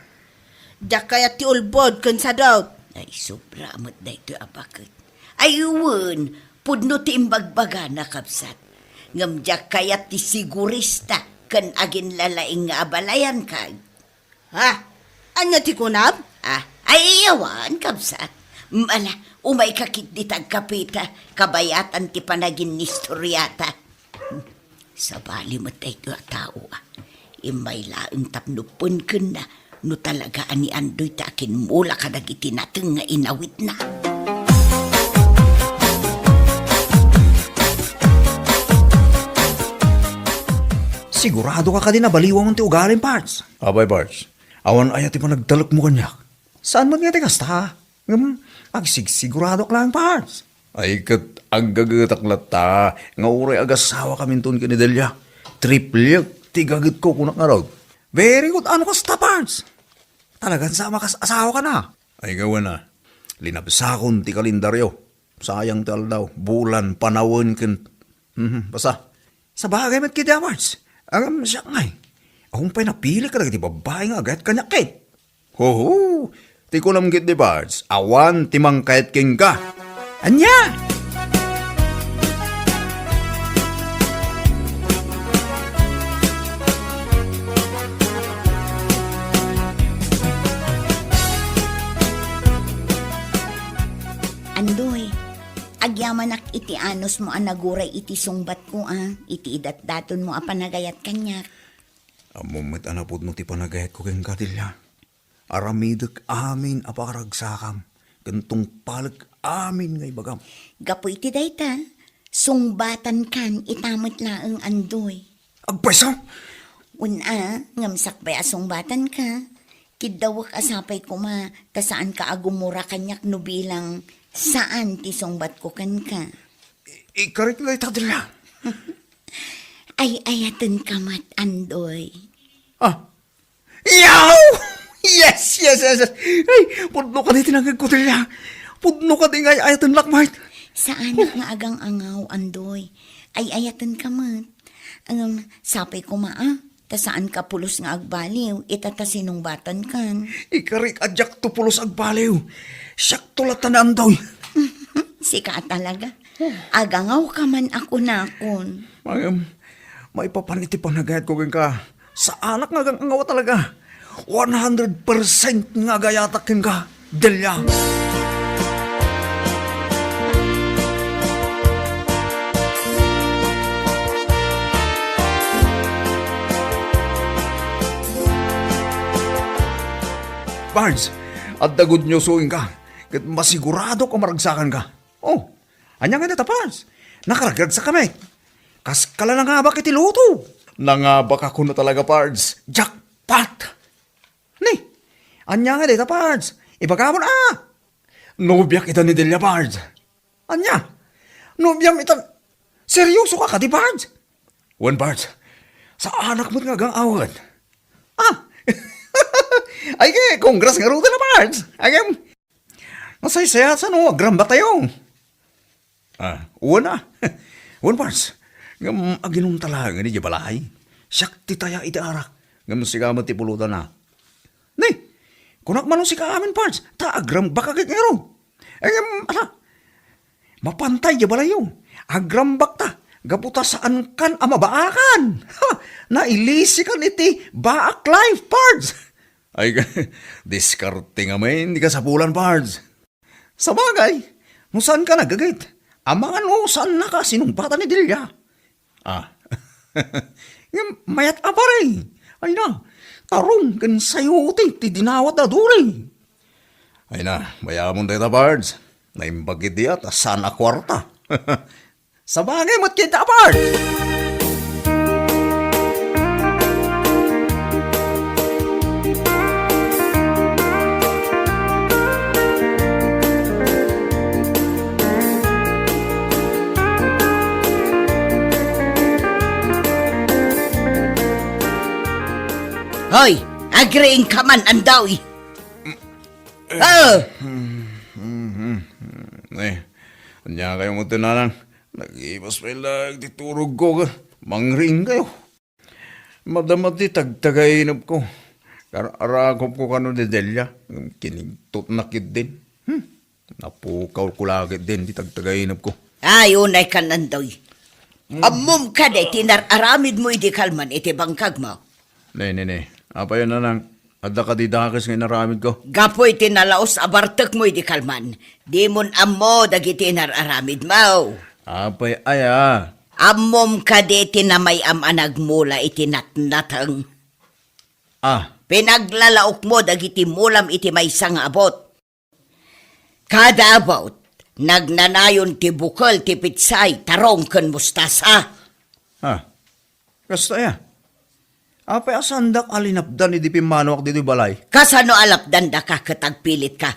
Diak kayat ti ulbod ken sadot. Ay, sobra met daytoy a baket. Ay, wen, pudno ti imbagbagana, kabsat. Ngem diak kayat ti sigurista ken aginlalaing nga abalayan, kay. Ha? Ania ti kunam? Ah, ay, awan, kabsat. Mala, umayka ketdi ta agkapita, kabayatan ti panaginnistoriata. Sabali met daytoy a tao, a. Immay laeng tapno penkenna no talaga a ni Andoy ti akimmula kadagiti nateng nga inawitna. Siguradoka kadi nabaliwam ti ugalim, Pards? Apay, Pards. Awan aya ti panagtalekmo kaniak? Saan met nga ti kasta? Ngem agsigsiguradoak laeng, Pards. Ay, ket aggagetak latta nga uray agasawakaminton ken ni Delia, triplek ti gagetko, kunak ngarud. Very good. Ano kasta, Pards? Talagan sa makas-asawaka na? Ay, gawana. Linabsakon ti kalendaryo. Sayang ti aldaw, bulan, panawen, ken, mhm, basta. Sabagay met ketdi, Pards. Ngem siak ngay, awan pay napili kadagiti babbai nga agayat kaniak ket. Hoho! Ti kunam ketdi, Pards, awan ti mangkayat kenka. Ania? Andoy, agyamanak iti anusmo a naguray iti sungbatko, a, iti idatdatonmo a panagayat kaniak. Ammom met a napudno ti panagayatko kenka, Delia. Aramidek amin a pakaragsakam, ken tungpalek amin nga ibagam. Gapu iti dayta, sungbatankan ita met laeng, Andoy. Agpayso? Wen a, ngem sakbay a sungbatanka, kiddawek a sapay koma ta saanka a gumura kaniak no bilang saan ti sungbatko kenka. I-, ikarik dayta, Delia. Ay-ayatenka met, Andoy. Ah, Yaw! Yes, yes, yes, yes. Ay, pudno kadi ti nangngegko, Delia. Pudno kadi nga ay-ayatennak met. Saanak nga agang-angaw, Andoy. Ay-ayatenka met. Ngem, sapay koma, a, ta saanka pulos nga agbaliw, ita ta sinungbatankan. Ikarik a diakto pulos agbaliw. Siakto latta ni Andoy. Sika a talaga. Agangawka man a kunakon. Ngem, maipapan iti panagayatko kenka. Saanak nga agang-angaw talaga. One hundred percent nga agayatak kenka, Delia. Pards, adda good news kenka. Ket masiguradok a maragsakanka. Oh, ania nga dayta, Pards? Nakaragragsak kami. Kaska la nangabak iti loto. Nangabak a kuno talaga, Pards. Jackpot! Ni, ania nga dayta, Pards? Ibagam a. Nobiak ita ni Delia, Pards. Ania? Nobiam ita? Seryoso ka kadi, Pards? Wen, Pards. Saanak met nga agang-awen. Ah! Ay, ke, congrats ngaruden a, Pards. Ay, em, Nasaysayaat sa no agrambatayo. Ah, wen a. Wen, Pards. Ngem aginumta laeng idiay balay. Siak ti taya iti arak. Ngem sika met ti pulutan a. Kunak man sika amin, Pards, ta agrambak a gayam. Ngem, ala, mapantay diay balayyo. Agrambak ta, gapu ta saankan a mabaakan. Ha! Nailisikan iti baak life, Pards. Ay, diskarte ngamin ti kasapulan, Pards. Sabagay, no saanka nagagayat, amangan no saannaka a sinungbatan ni Delia. Ah. Ngem mayat a pare. Ay na, tarong ken sayote ti dinawat da duri. Ay na, mayamon dayta, Pards. Naimbag idi a ta saan a kuarta. Sabagay met ket, Pards. Hoy, agriingka man, Andoy. Oh! Eh, ania kayo mo, Nanang? Nag-ibas pay laeng ti turogko, mangriing kayo. Madama ti tagtagainepko. Kar-, arakopko kano ni Delia. Kinigtotna ketdin. Hmm. Napukawko la ketdin ti tagtagainepko. Ay, unay kan, Andoy. Hmm. Ammom kadi ti nar-aramidmo idi kalman iti bangkagmo? Ne, ne, ne. Apay, Nanang, adda kadi dakes nga inaramidko? Gapu iti nalaus a bartekmo idi kalman, dimon ammo dagiti nar-aramidmo. Apay aya? Ammom kadi ti namay-am a nagmula iti natnateng? Ah. Pinaglalaokmo dagiti mulam iti maysa nga abut. Kada abut, nagnanayon ti bukel ti petsay, tarong ken mostasa. Ah, kasta aya? Apay a saandak a linapdan idi pimmanuak ditoy balay? Kasano a lapdandaka ket agpilitka?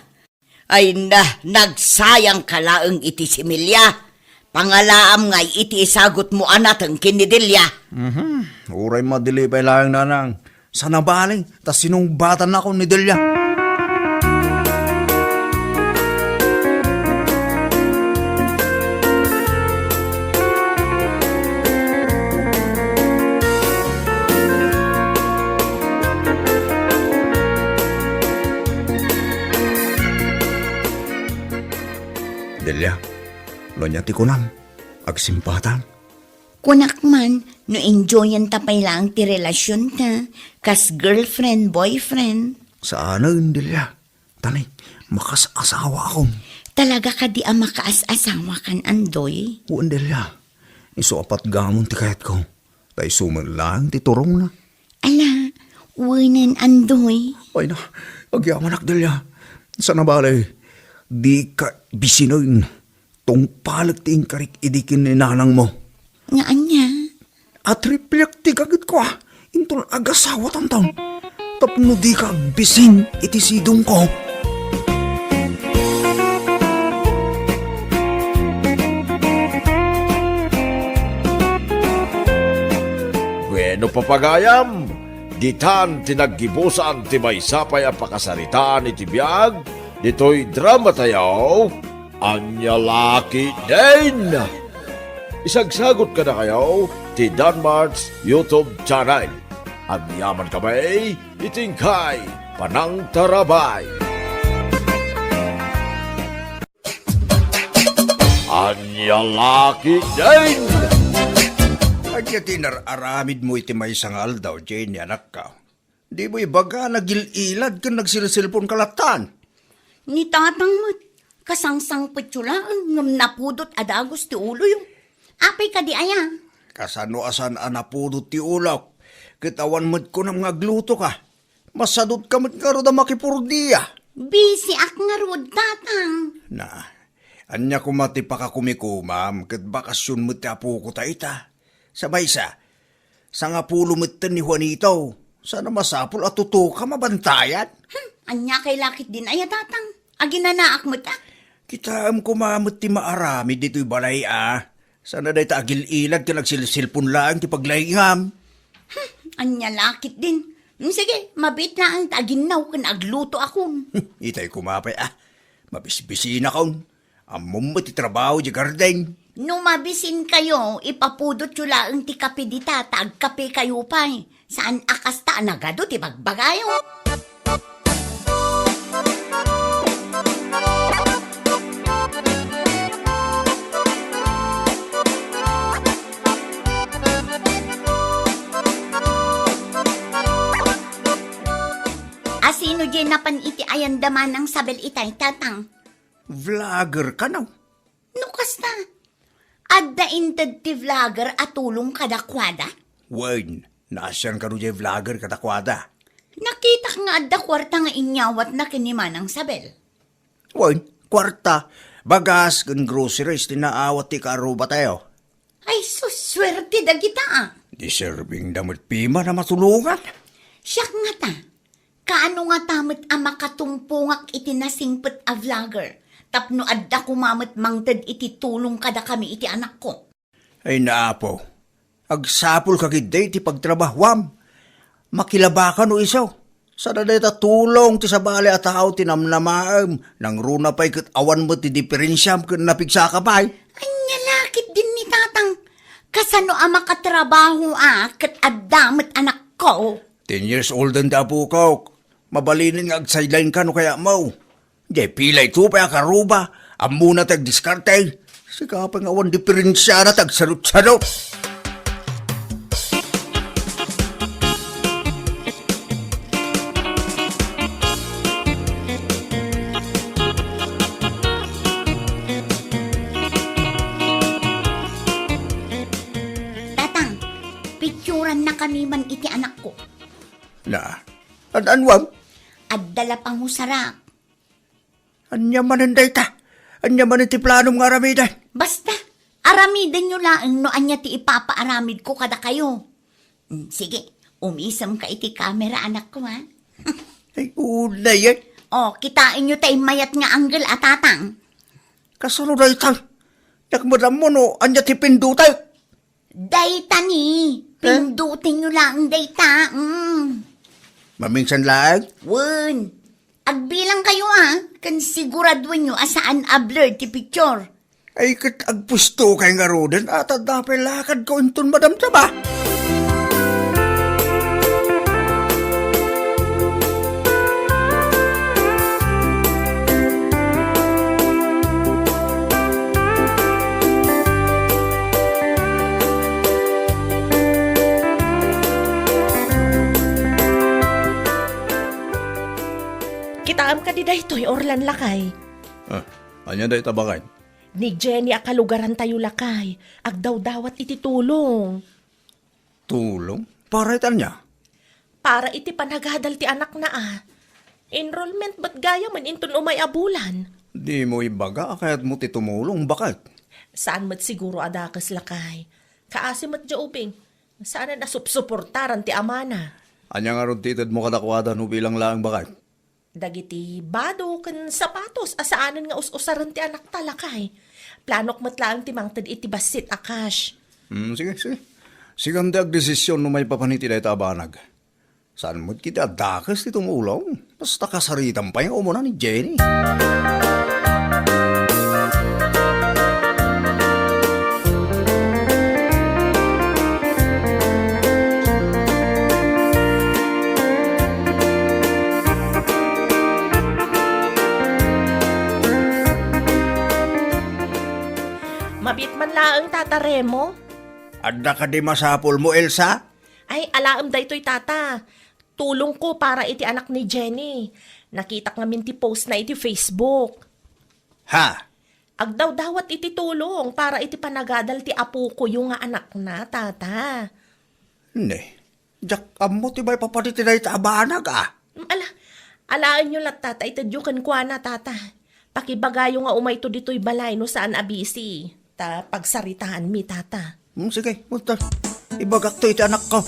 Ay na, nagsayangka laeng iti similya. Pangalaam ngay iti isagutmo a nateng ken ni Delia. Mhm. Uray madili pay laeng, Nanang. Saan a bale, ta sinungbatannakon ni Delia. Delia, no ania ti kunam, agsimbatan? Kunak man, no enjoyanta pay laeng ti relasionta, kas girlfriend, boyfriend. Saanen, Delia. Tani, makaas-asawaakon. Talaga kadi a makaas-asawakan, Andoy? Wen, Delia. Isu a patgamon ti kayatko. Ta isu met laeng ti turongna. Ala, wenen, Andoy. Ay na, agyamanak, Delia. Saan a bale, dika bisinen. Tungpalek ti inkarik idi ken ni nanangmo. Nga ania? A triplek ti gagitko, a. Inton agasawatanton. Tapno dika agbisin iti sidongko. Bueno, papagayam, ditan ti naggibusan ti maysa pay a pakasaritaan iti biag ditoy dramatayo. Ania la ketdin? Isagsagot kadakayo ti Danmart's YouTube channel. Agyamankami iti inkay panangtarabay. Ania la ketdin? Ania ti nar-aramidmo iti maysa nga aldaw, Jenny, anakko? Dimo ibaga, nagil-ilad ken nagselselponka lattan. Ni tatang met, kasangsangpetyo laeng ngem napudot a dagus ti uloyo. Apay kadi aya? Kasano a saan a napudot ti ulok? Ket awan met kunam nga aglutoka. Masadutka met ngarud a makipurdia. Bisiak ngarud, tatang. Na, ania koma ti pakakumikomam ket bakasion met ti apoko ta ita? Sa maysa, sangapulo metten ni Juanito. Saan a masapul a tutuka mabantayan? Hmm, ania kay la ketdin aya, tatang? Aginanaak met, a? Kitaem koma met ti maaramid ditoy balay, a. Saan a dayta agil-ilad ken agselselpon laeng ti paglaingam. Hmm, ania la ketdin? Hmm, sige, mabiit laeng ta aginnaw ken aglutoakon. Hmm, itay koma pay, a. Mabisbisinakon. Ammom met ti trabaho di garden. No mabisinkayo, ipapudotyo laeng ti kape dita ta agkapekayo pay. Saan a kasta a nagadu ti bagbagayo. Ti ayan da Manang Sabel itay, Tatang. Vlogger kano? No kasta, adda inted ti vlogger a tulong kadakuada? Wen, naasian kano diay vlogger kadakuada? Nakitak nga adda kuarta nga inyawatna ken ni Manang Sabel. Wen, kuarta, bagas ken groceries ti naawat ti kaarrubatayo. Ay, sus, suerte dagita, a. Deserving da met piman a matulongan. Siak ngata, kaano ngata met a makatumpongak iti nasingpet a vlogger tapno adda koma met mangted iti tulong kadakami iti anakko? Ay, Apo, agsapulka ketdi iti pagtrabahuam. Makilabaka no isu. Saan a dayta tulong ti sabali a tao ti namnamaem, nangruna pay ket awan met ti diperensiam ken napigsaka pay. Ania la ketdin ni Tatang, kasano a makatrabaho a ket adda met anakko? Ten years old-en ti apokok. Mabalinen nga ag-sideline-ka no kayatmo. Diay pilay ko pay a karuba, ammona ti agdiskarte. Sika pay nga awan diperensiana ti agsadutsadut. Tatang, picturanna kami man iti anakko. Na, an-anuam? Adda la pangusarak. Ania manen dayta? Ania manen ti planom nga aramiden? Basta, aramidenyo laeng no ania ti ipapaaramidko kadakayo. Mm, sige, umisemka iti kamera, anakko, a. Ay, unay, a. O, kitaenyo tay mayat nga angle a, Tatang. Kasano dayta? Diak met ammo no ania ti pindutek. Dayta ni, eh? Pindutenyo laeng dayta, mm. Mamingsan laeng? Wen. Agbilangkayo, a, ken siguraduenyo a saan a blur ti picture. Ay, ket agpustokay ngaruden, a, ta adda pay lakadko inton madamdama. Kitaem kadi daytoy, Orlan, lakay. Ah, ania dayta, baket? Ni Jenny a kalugarantayo, lakay. Agdawdawat iti tulong. Tulong? Para iti ania? Para iti panagadal ti anakna, a. Enrollment met gayamen inton umay a bulan. Dimo ibaga a kayatmo ti tumulong, baket? Saan met siguro a dakes, lakay. Kaasi met diay ubing, saanen a supsuportaran ti amana. Ania ngarud ti itedmo kadakuada no bilang laeng, baket? Dagiti bado ken sapatos a saanen nga us-usaren ti anakta, lakay. Planok met laeng ti mangted iti bassit a cash. Hmm, sige, sige. Sikan ti agdesisyon no maipapan iti dayta a banag. Saan met ketdi a dakes ti tumulong? Basta kasaritam pay nga umuna ni Jenny. Mabiit man laeng, Tata Remo. Adda kadi masapulmo, Elsa? Ay, alaem daytoy, Tata. Tulongko para iti anak ni Jenny. Nakitak ngamin ti postna iti Facebook. Ha? Agdawdawat iti tulong para iti panagadal ti apokoyo nga anakna, Tata. Ne, diak ammo ti maipapan iti dayta a banag, a. Mm, ala, alaenyo latta ta itedyo kenkuana, Tata. Pakibagayo nga umayto ditoy balay no saan a busy. Ta pagsaritaanmi, Tata. Hmm, sige, munta. Ibagakto iti anakko.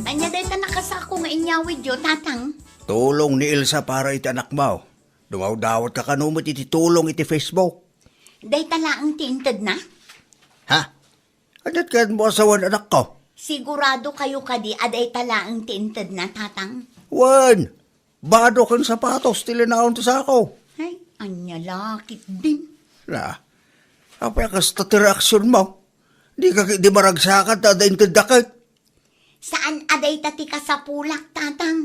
Ania dayta nakasako nga inyawidyo, Tatang? Tulong ni Elsa para iti anakmo. Dumawdawatka kano met iti tulong iti Facebook. Dayta laeng ti intedna? Ha? Aniat kayatmo a sawen, anakko? Siguradokayo kadi a dayta laeng ti intedna, Tatang? Wen, bado ken sapatos ti linaon ti sako. Ay, ania la ketdin? Na, apay a kasta ti reaksionmo? Dika ketdi maragsakan ta adda intedda ket? Saan a dayta ti kasapulak, Tatang.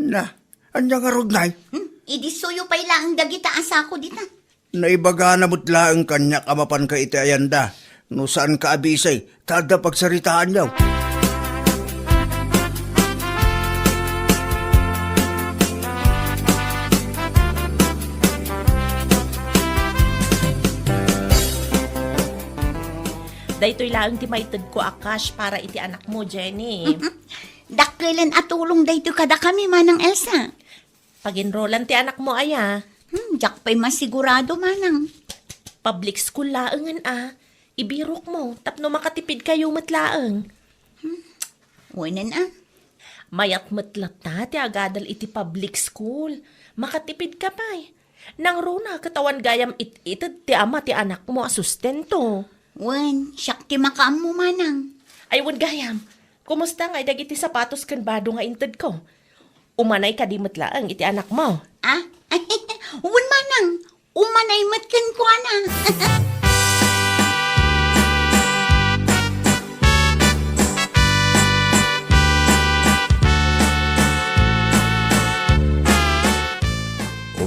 Na, ania ngarud, nay? Hmm? Idi suyo pay laeng dagita a sako dita. Naibagana met laeng kaniak a mapanka iti ayanda. No saanka a busy, ta adda pagsaritaanyo. Daytoy laeng ti maitedko a cash para iti anakmo, Jenny. Dakkelen a tulong daytoy kadakami, Manang Elsa. Pag-enrollan ti anakmo aya? Hmm, diak pay masigurado, Manang. Public school laengen a. Ibirokmo, tapno makatipidkayo met laeng. Hmm, wenen a. Mayat met latta ti agadal iti public school. Makatipidka pay. Nangruna ket awan gayam it-ited ti ama ti anakmo a sustento. Wen, siak ti makaammo, Manang. Ay, wen gayam. Kumusta ngay dagiti sapatos ken bado nga intedko? Umanay kadi met laeng iti anakmo? Ah? Wen, Manang. Umanay met kenkuana.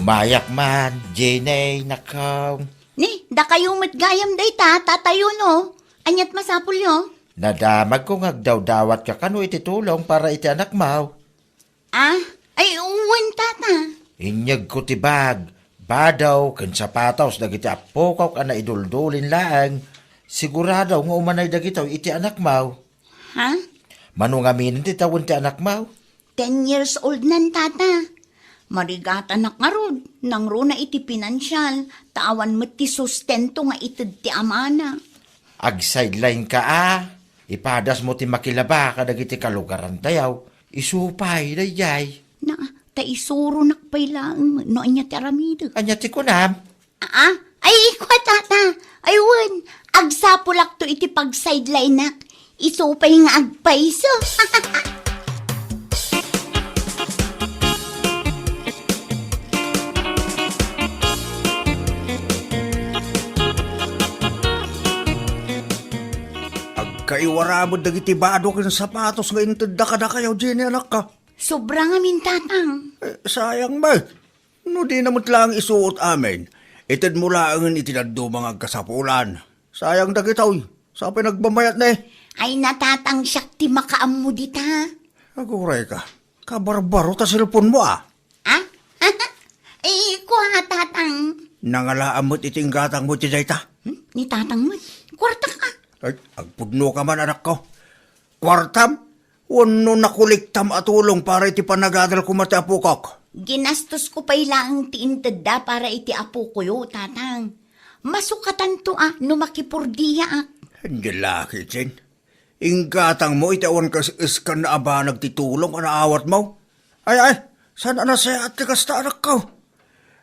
Umayak man, Jenny, nakong. Ni, dakayo met gayam dayta, tatayo no. Aniat masapulyo? Nadamagko nga agdawdawatka kano iti tulong para iti anakmo. Ah? Ay, wen, tata. Inyegko ti bag, bado, ken sapatos dagiti appokok a naiduldulin laeng. Sigurado nga umanay dagitoy iti anakmo. Ha? Mano ngamin ti tawen ti anakmo? Ten years old nan, tata. Marigatanak ngarud, nangruna iti pinansial, ta awan met ti sustento nga ited ti amana. Ag-sideline ka a, ipadasmo ti makilaba kadagiti kalugarantayo. Isu pay daydiay. Na, ta isuronak pay laeng no ania ti aramidek. Ania ti kunam? Aa, ay, kua, tata. Ay, wen, agsapulakto iti pag-sidelineak. Isu pay nga agpayso. Agkaiwara met dagiti bado ken sapatos nga intedda kadakayo, Jenny, anakko. Sobra ngamin, tatang. Eh, sayang met. No dina met laeng isuot amin, itedmo laengen iti dadduma nga agkasapulan. Sayang dagitoy. Sa pay nagmamayat ne? Ay, natatangsiak ti makaammo dita. Aguray ka. Kabarbaro ta cellphone mo, ah. Ah? Ay, kua, tatang. Nangalaan met iti inggatang mo iti dayta. Hmm? Ni tatang met. Kwarta ka. Ay, agpudno ka man, anak ko. Kwartam? Wenno nakuliktam a tulong para iti panagadal koma ti apokok? Ginastosko pay laeng ti intedda para iti apokoyo, tatang. Masukatanto a no makipurdiaak. Ania la ketdin? Inggatangmo iti awan kas-, kasano a banag ti tulong a naawatmo? Ay, ay, saan a nasayaat ti kasta, anakko?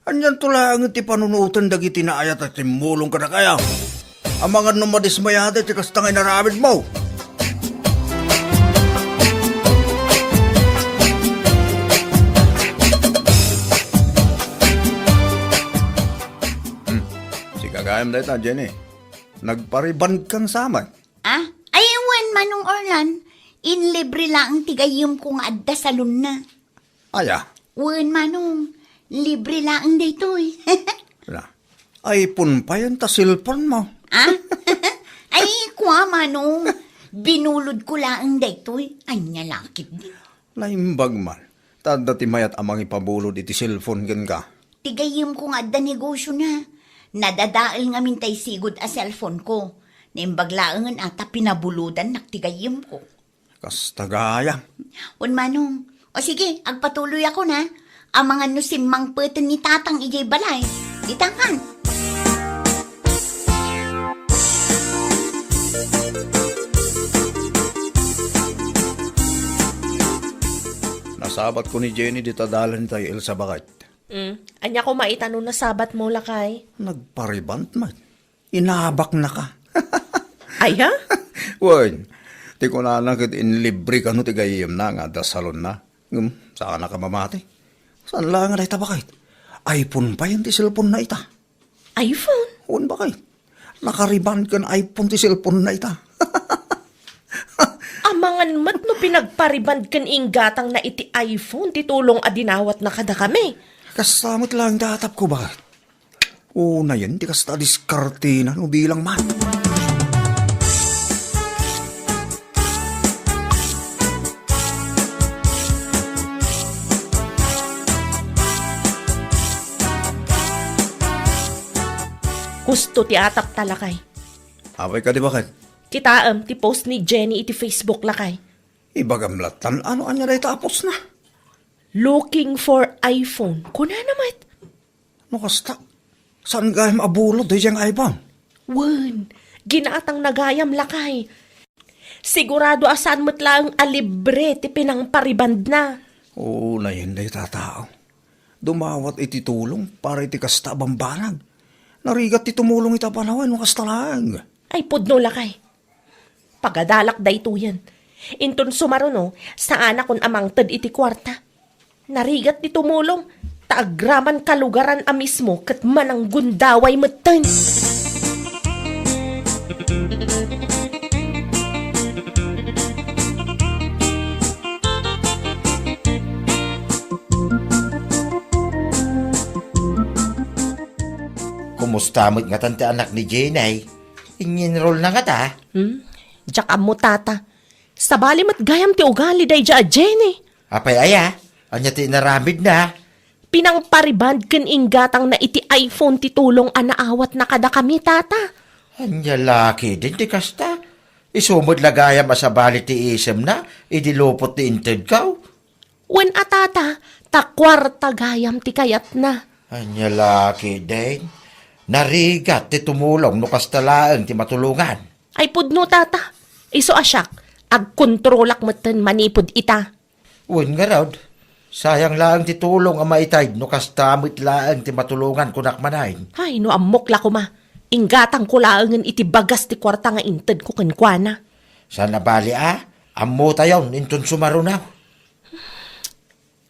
Anianto laeng ti panunoten dagiti naayat a timmulong kadakayo? Amangan no madismayada iti kasta nga inaramidmo. Hmm. Sika gayam dayta, Jenny. Nagparibandkan sa met. Ah? Ay, wen, Manong Orlan. Inlibre laeng ti gayyemko nga adda salonna. Aya? Wen, Manong. Libre laeng daytoy. Na, iPhone pay ta cellphone mo. Ah? Ay, kua, Manong. Binulodko laeng daytoy. Ania la ketdi? Naimbag man. Ta adda ti mayat a mangipabulod iti cellphone kenka. Ti gayyemko nga adda negosiona. Nadadael ngamin tay sigud a cellphoneko. Naimbag laengen a ta pinabulodannak ti gayyemko. Kasta gayam. Wen, Manong. O sige, agpatuloyakon, a. Amangan no simmangpeten ni Tatang idiay balay. Ditan kan. Nasabatko ni Jenny dita dalan tay Elsa, baket. Mm. Ania koma ita no nasabatmo, lakay? Nagpariband met. Inabaknaka. Aya? Wen, ti kunana ket inlibre kano ti gayyemna nga adda salonna. Ngem, saanaka mamati. Saan la nga dayta, baket? iPhone pay ti cellphone na ita. iPhone? Wen, baket. Nakariband ken iPhone ti cellphone na ita. Amangan met no pinagpariband ken inggatangna iti iPhone ti tulong a dinawatna kadakami. Kasta met laeng ti atapko, baket. Unayen ti kasta a diskartena no bilang man. Husto ti atapta, lakay. Apay kadi baket? Kitaem ti post ni Jenny iti Facebook, lakay. Ibagam lattan, ano ania dayta a postna? "Looking for iPhone." Kunana met. No kasta, saan gayam a bulod daydiay nga iPhone? Wen, ginatangna gayam, lakay. Sigurado a saan met laeng a libre ti pinangparibandna. Oo, nayen dayta a tao. Dumawat iti tulong para iti kasta a bambanag. Narigat ti tumulong ita a panawen no kasta laeng. Ay, pudno, lakay. Pagadalak daytoyen. Inton sumaruno, saanakon a mangted iti kuarta. Narigat ti tumulong, ta agraman kalugaran a mismo ket mananggundaway metten. Kumusta met ngatan ti anak ni Jenny? Inyenrolna ngata? Hmm? Diak ammo, tata. Sabali met gayam ti ugali daydiay a Jenny. Apay aya? Ania ti inaramidna? Pinangpariband ken inggatangna iti iPhone ti tulong a naawatna kadakami, tata. Ania la ketdin ti kasta? Isu met la gayam a sabali ti isemna idi lupot ti intedko? Wen a, tata, ta kuarta gayam ti kayatna. Ania la ketdin? Narigat ti tumulong no kasta laeng ti matulongan. Ay pudno, tata. Isu a siak, agkontrolak metten manipud ita. Wen ngarud, sayang laeng ti tulong a maitayd no kasta met laeng ti matulongan, kunak manen. Ay, no ammok la koma, inggatangko laengen iti bagas ti kuarta nga intedko kenkuana. Saan a bali a, ammotayon inton sumaruno.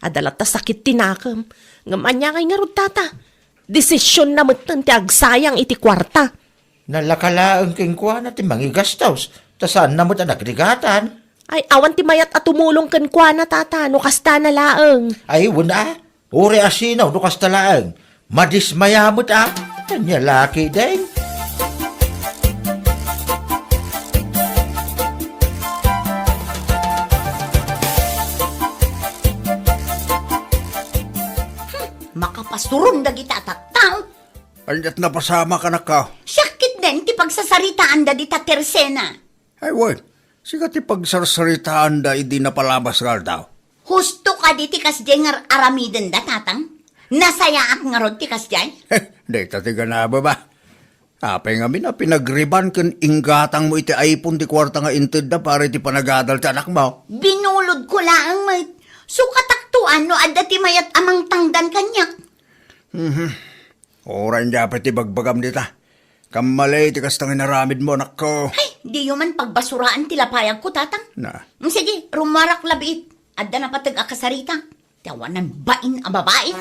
Adda latta sakit ti nakem. Ngem ania ngay ngarud, tata? Desisionna metten ti agsayang iti kuarta. Nalaka laeng kenkuana ti mangigastos, ta saanna met a nagrigatan. Ay, awan ti mayat a tumulong kenkuana, tata, no kastana laeng. Ay, wen a, uray a sino no kasta laeng. Madismaya met a. Ania la ketdin? Hmm, makapasuron dagita a tattao. Aniat napasamak, anakko? Siak ketdin ti pagsasaritaanda dita tersena. Ay, wen, sika ti pagsarsaritaanda idi napalabas nga aldaw. Husto kadi ti kasdiay nga aramidenda, tatang? Nasayaat ngarud ti kasdiay? Dayta ti ganaba ba? Apay ngamin a pinagriban ken inggatangmo iti iPhone ti kuarta nga intedda para iti panagadal ti anakmo? Binulodko laeng met. Sukatakto a no adda ti mayat a mangtangdan kaniak. Mhm. Uray ania pay ti bagbagam dita. Kammalay ti kasta nga inaramidmo, anakko. Ay, diyo man pagbasuraan ti lapayagko, tatang. Na. Mm, sige, rummuarak labiit. Adda napateg a kasarita. Ti awanan bain a babai.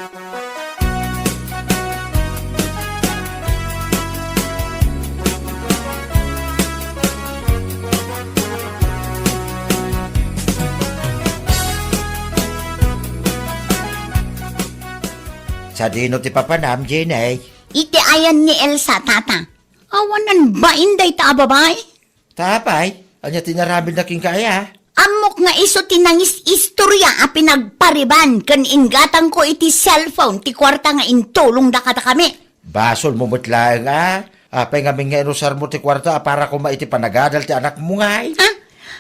Sadino ti papanam, Jenny? Iti ayan ni Elsa, tata. Awanan bain dayta a babai? Ta apay, ania ti inaramidna kenka aya? Ammok nga isu ti nangis-istorya a pinagpariban ken inggatangko iti cellphone ti kuarta nga intulongda kadakami. Basolmo met laeng a. Apay ngamin nga inusarmo ti kuarta a para koma iti panagadal ti anakmo ngay? Ha?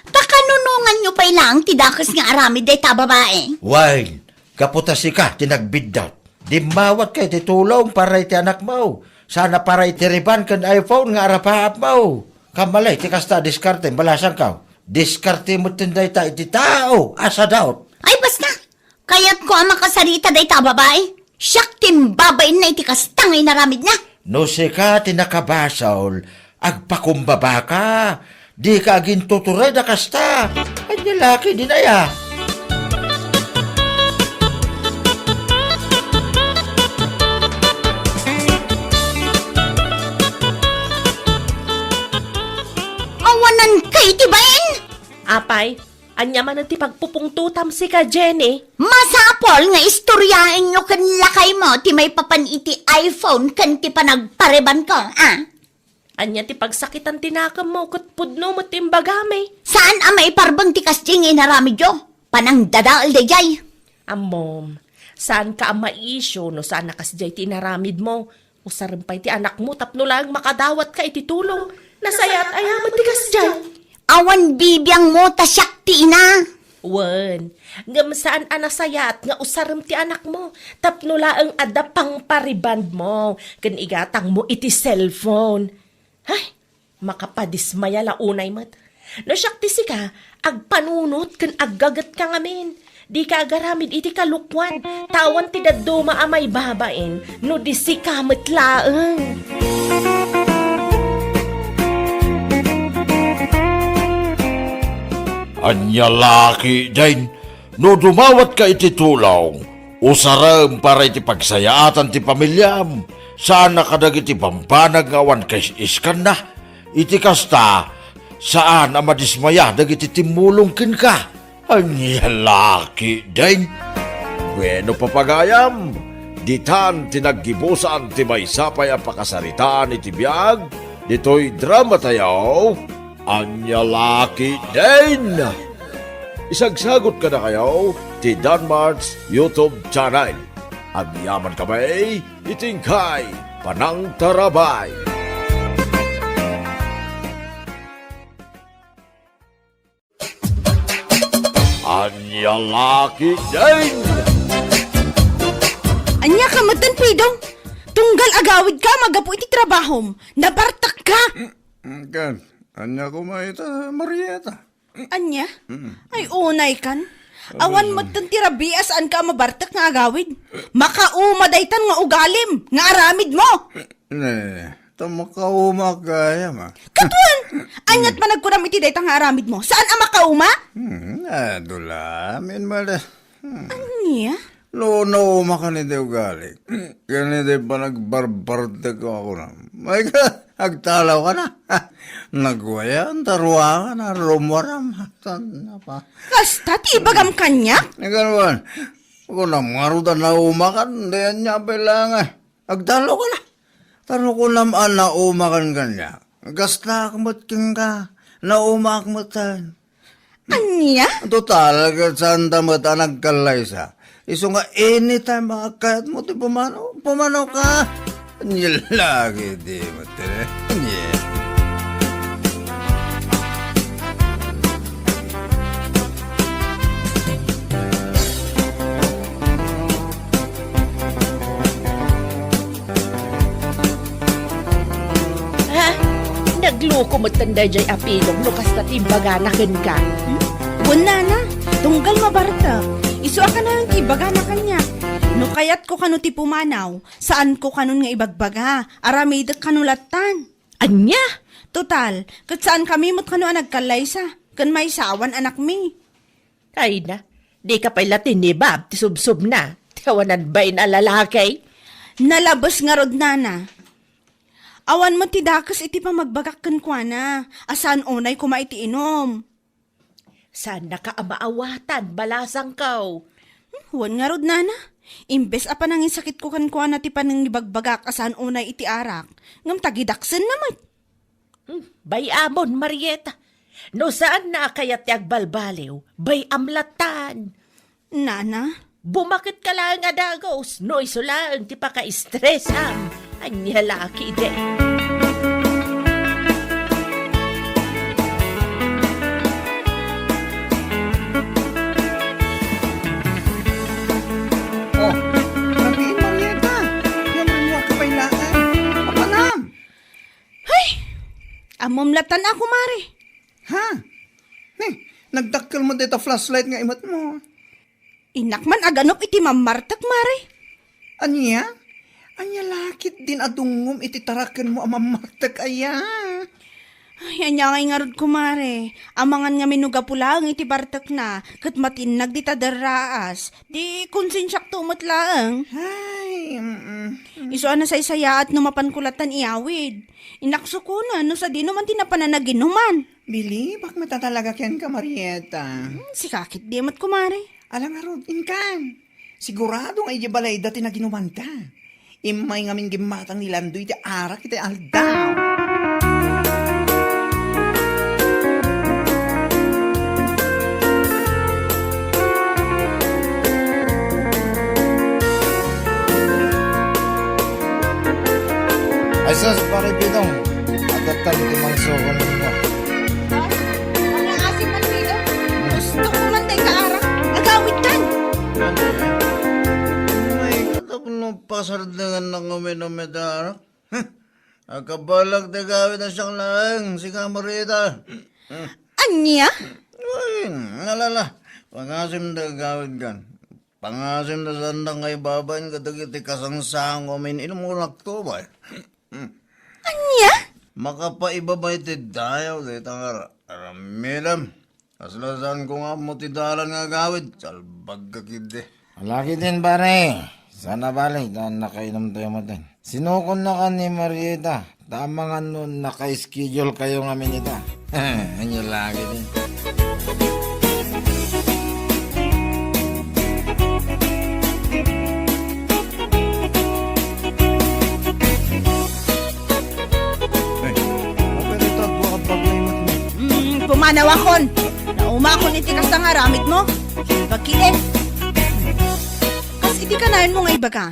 Ta kanunonganyo pay laeng ti dakes nga aramid dayta a babai? Wen, gapu ta sika ti nagbiddut. Dimmawatka iti tulong para iti anakmo. Saan a para iti riban ken iPhone nga arapaapmo. Kammalay ti kasta a diskarte, balasangko. Diskarte metten dayta iti tao a sadut. Ay, basta! Kayatko a makasarita dayta a babai. Siak ti imbabainna iti kasta nga inaramidna. No sika ti nakabasol, agpakumbabaka. Dika agintutured a kasta. Ania la ketdin aya? Awananka iti bain? Apay, ania manen ti pagpupungtotam sika, Jenny? Masapul nga istoryaenyo ken lakaymo ti maipapan iti iPhone ken ti panagparibanko, a? Ania ti pagsakitan ti nakemmo ket pudno met ti imbagami? Saan a maiparbeng ti kasdiay nga inaramidyo. Panangdadael daydiay. Ammom, saanka a maisyu no saan a kasdiay ti inaramidmo. Usarem pay ti anakmo tapno laeng makadawatka iti tulong. Nasayaat aya met ti kasdiay? Awan bibiangmo ta siak ti ina. Wen, ngem saan a nasayaat nga usarem ti anakmo tapno laeng adda pangparibandmo ken igatangmo iti cellphone. Ay, makapadismaya la unay met. No siak ti sika, agpanunot ken aggagetka ngamin. Dika agaramid iti kalokuan, ta awan ti dadduma a maibabain no di sika met laeng. Ania la ketdin, no dumawatka iti tulong, usarem para iti pagsayaatan ti pamiliam, saan a kadagiti bambanag nga awan kais-iskanna. Iti kasta, saan a madismaya dagiti timmulong kenka. Ania la ketdin? Bueno, papagayam, ditan ti naggibusan ti maysa pay a pakasaritaan iti biag ditoy dramatayo. Ania la ketdin? Isagsagot kadakayo ti Danmart's YouTube channel. Agyamankami iti inkay panangtarabay. Ania la ketdin? Ania ka metten, Pidong? Tunggal agawidka a manggapu iti trabahom, nabartekka! Mm, kan, ania koma ita, Marieta? Ania? Mm. Ay, unay kan. Awan metten ti rabii a saanka a mabartek nga agawid. Makauma daytan nga ugalim, nga aramidmo. Ne, ta makauma gayam, a. Kaduan! Ania't panagkunam iti dayta nga aramidmo? Saan a makauma? Hmm, adu la, amin mala. Hmm. Ania? No, naumakan iti ugali. Ken iti panagbarbartek ko a kunam. Ay ka, agtalawkana. Nagwayan, ta ruangan, a rumwaram. Saan na pa? Kasta ti ibagam kaniak? Naganuan. Kunam ngarud a naumakan, di ania pay laeng. Agtalawkana. Ta no kunam a naumakan kaniak, kastaak met kenka, naumaak metten. Ania? Total, ket saanta met a nagkallaysa. Isu nga anytime a kayatmo ti pumanaw, pumanaw ka. Ania la ketdi met, eh. Ania. Ha? Nagloko metten daydiay a Pidong no kasta ti imbagana kenka. Hmm? Wen, nana, tunggal mabartek. Isu a kanayon ti ibagana kaniak. No kayatko kano ti pumanaw, saanko kanon nga ibagbaga. Aramidek kano lattan. Ania? Total, ket saankami met kano a nagkallaysa, ken maysa awan anakmi. Ay na, dika pay la tinibab ti subsobna, ti awanan bain a lalaki. Nalabes ngarud, nana. Awan met ti dakes iti pamagbagak kenkuana, a saan unay koma iti inum. Saannaka a maawatan, balasangko. Hmm, wen ngarud, nana. Imbes a panangisakitko kenkuana ti panangibagbagak a saan unay iti arak, ngem tagidaksenna met. Hmm, bay-amon, Marieta. No saanna a kayat ti agbalbaliw, bay-am lattan. Nana? Bumaketka laeng a dagus, no isu laeng ti pakaistresam. Ania la ketdi. Oh, rabii, Marieta. Ngem rimmuarka pay laeng. Apanam? Hay! Ammom lattan a, kumare. Ha? Ni, nagdakkel met dayta flashlight nga imetmo. Innak man aganup iti mammartek, mare. Ania? Ania la ketdin a dungngom iti tarakenmo a mammartek aya? Ay, ania ngay ngarud, kumare? Amangan ngamin no gapu laeng iti bartekna, ket matinnag dita derraas. Di konsensiakto met laeng. Ay, mm, mm. Isu a nasaysayaat no mapanko lattan iyawid. Innak sukonen no sadino man ti napan a naginuman. Bilibak met a talaga kenka, Marieta. Hmm, sika ketdi met, kumare. Ala ngarud, inkan. Sigurado nga idiay balayda ti naginumanda. Immay ngamin gimmatang ni Landoy ti arak iti aldaw. Pare Pidong, adda ti mangsukon mo. Ang asim man, Pidong. Gusto ko man tayo kaarak. Agawid tan. Ay, katapno pasardengan na uminom iti arak. Huh. Akabalak ti agawid a siak laeng, sika Marita. Ania? Ay, alala. Pangasim ti agawid kan. Pangasim ta saan nga ibabain kadagiti kasangsango amin inumon aktubay. Ania? Makapaibabay ti dayaw dayta nga aramidem. Kasla saan ko nga ammo ti dalan nga agawid, salbag ka kidi. Alaki din, pare. Sana bali, daan nakainom tayo matin. Sinukon na ka ni Marieta. Tama nga no naka-schedule kayo nga minita. Anya lagi din. Ay, apa ito? Buwag paglaymat mo. Hmm, pumanawakon. Naumakon iti kasta nga aramid mo. Bakit eh? Kas iti kanayon mo nga ibaga.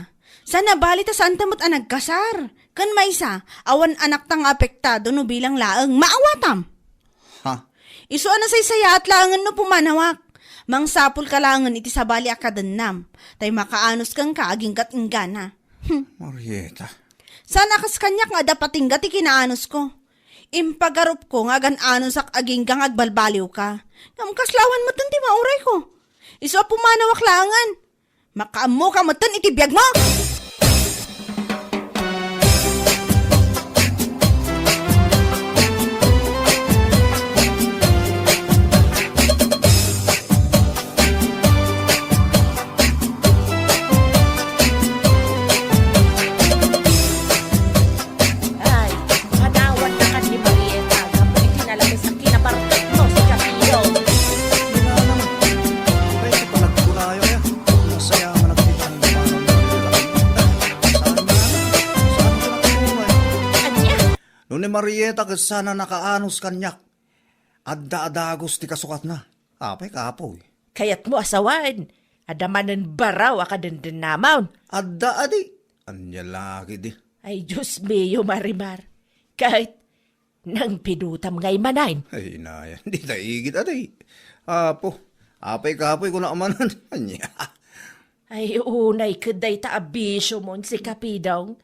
Sana bali ta saan ta met a nagkasar. Ken maysa, awan anakta nga apektado no bilang laeng. Maawatam. Ha? Isu a nasaysayaat laengen no pumanawak. Mangsapul ka laengen iti sabali a kadennam. Tay makaanus kenka aginggat inggana. Hmm. Marieta. Saan a kas kaniak nga adda patingga ti kinaanus ko. Impagarupko nga agan-anusak agingga nga agbalbaliwka. Ngem kasla awan metten ti mauray ko. Isu a pumanawak laengen. Makaammoka metten iti biagmo! Ay, panawan na kan ni Marieta, gapu iti nalames a kinabarkatmo, si Capillo. Ay, iti panagkunayo, eh. Masaya man agtitan ni Marieta. Saan na? Saan ka nakuha, eh? Ania? No ni Marieta, ket sana nakaanus kaniak. Adda a dagus ti kasukatna. Apay, kapoy. Kayatmo a sawen, adda manen baraw a kadendennamon. Adda, adi. Ania lagi di. Ay, Dios mio, Marimar. Ket, nangpidutam ngay manen. Ay, inaya, dita igid, adi. Apo, apay kapoy, kuna manen. Ania. Ay, unay ket dayta a bisio mon, si Kapidong.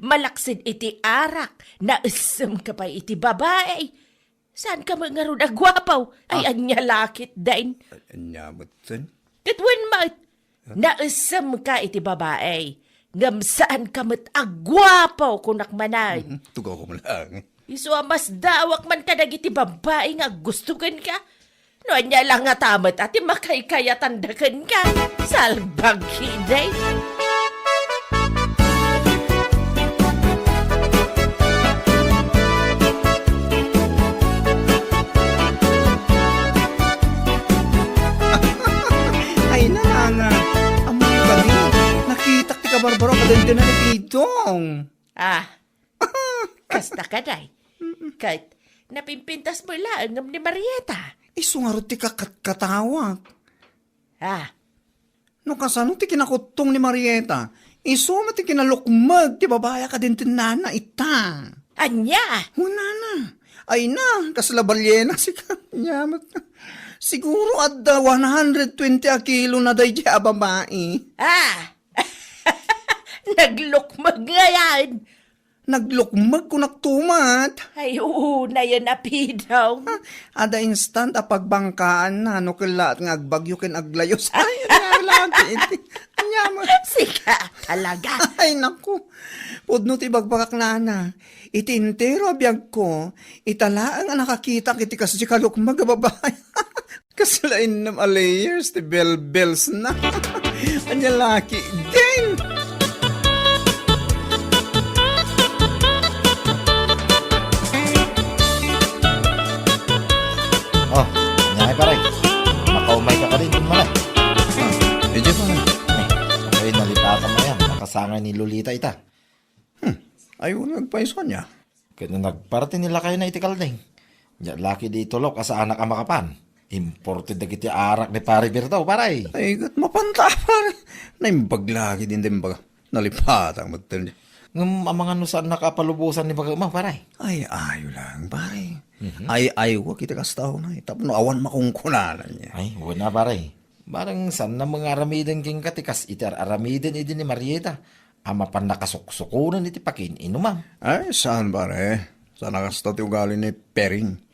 Malaksid iti arak, naessem ka pay iti babae. Saan ka met ngarud a guapo? Ay, ah, ania lakit den? Ania met ken? Ket wen met, naessem ka iti babae, ngem saan ka met a guapo, kunak manen. Mhm, tugaw ko man lang. Isu a masdaawak man kadagiti babae nga aggusto kenka. No ania la ngata met a ti makaykayatanda kenka. Salbag kidi. Ay, nana. Ammom kadi, nakitak ti kabarbaro a kadendena ni Pidong. Ah, kasta ka, day. Ket, napimpintas mo laeng ngem ni Marieta. Isu ngarud ti kakatkatawak. Ah. No kasano ti kinakuttong ni Marieta, isu met ti kinalukmeg ti babae a kadendennana ita. Ania? Hunana. Ay na, kasla baliena, sika. Ania met. Siguro adda one hundred twenty a kilo na daydiay a babae. Ah! Naglukmeg ngay. Naglukmeg kunak tumat. Ay, unayen a Pidong. Ha? Adda instant a pagbangkaanna no kellaat nga agbagyo ken aglayus. Ay, ania lagi iti. Ania mo? Sika talaga. Ay, naku. Pudno ti ibagbagak, nana. Iti entero a biagko, ita laeng a nakakitak iti kasdi kalukmeg a babae. Kasla innem a layers ti belbelsna. Ania laki din! Oh, ania, pare? Makaumay ka kadin, kun malay. Ah, medyo pa na. Eh, ay, nalipatan mo yan. Nakasangay ni Lolita ita. Hmm, ay, wala nagpaiso niya. Ket no nagparti ni lakayna iti kalding, nia laki di itulok a saanak a makapan. Imported dagiti arak ni Pare Berto, pare. Ay, ket mapanta, pare. Naimbag lagi din, din baga. Nalipatak met ten. Ngem amangan no saannaka a palubosan ni baga-, ma, pare. Ay, ayo lang, pare. Mhm. Ay, ay, wa kita kasta unay. Tapno awan makunkunanan niya. Ay, wala, pare. Barang saan na mangaramiden kenka ti kas iti ar-aramiden idi ni Marieta a mapan nakasuksukonen iti pakiin-inumam. Ay, saan, pare? Saan a kasta ti ugali ni Pering?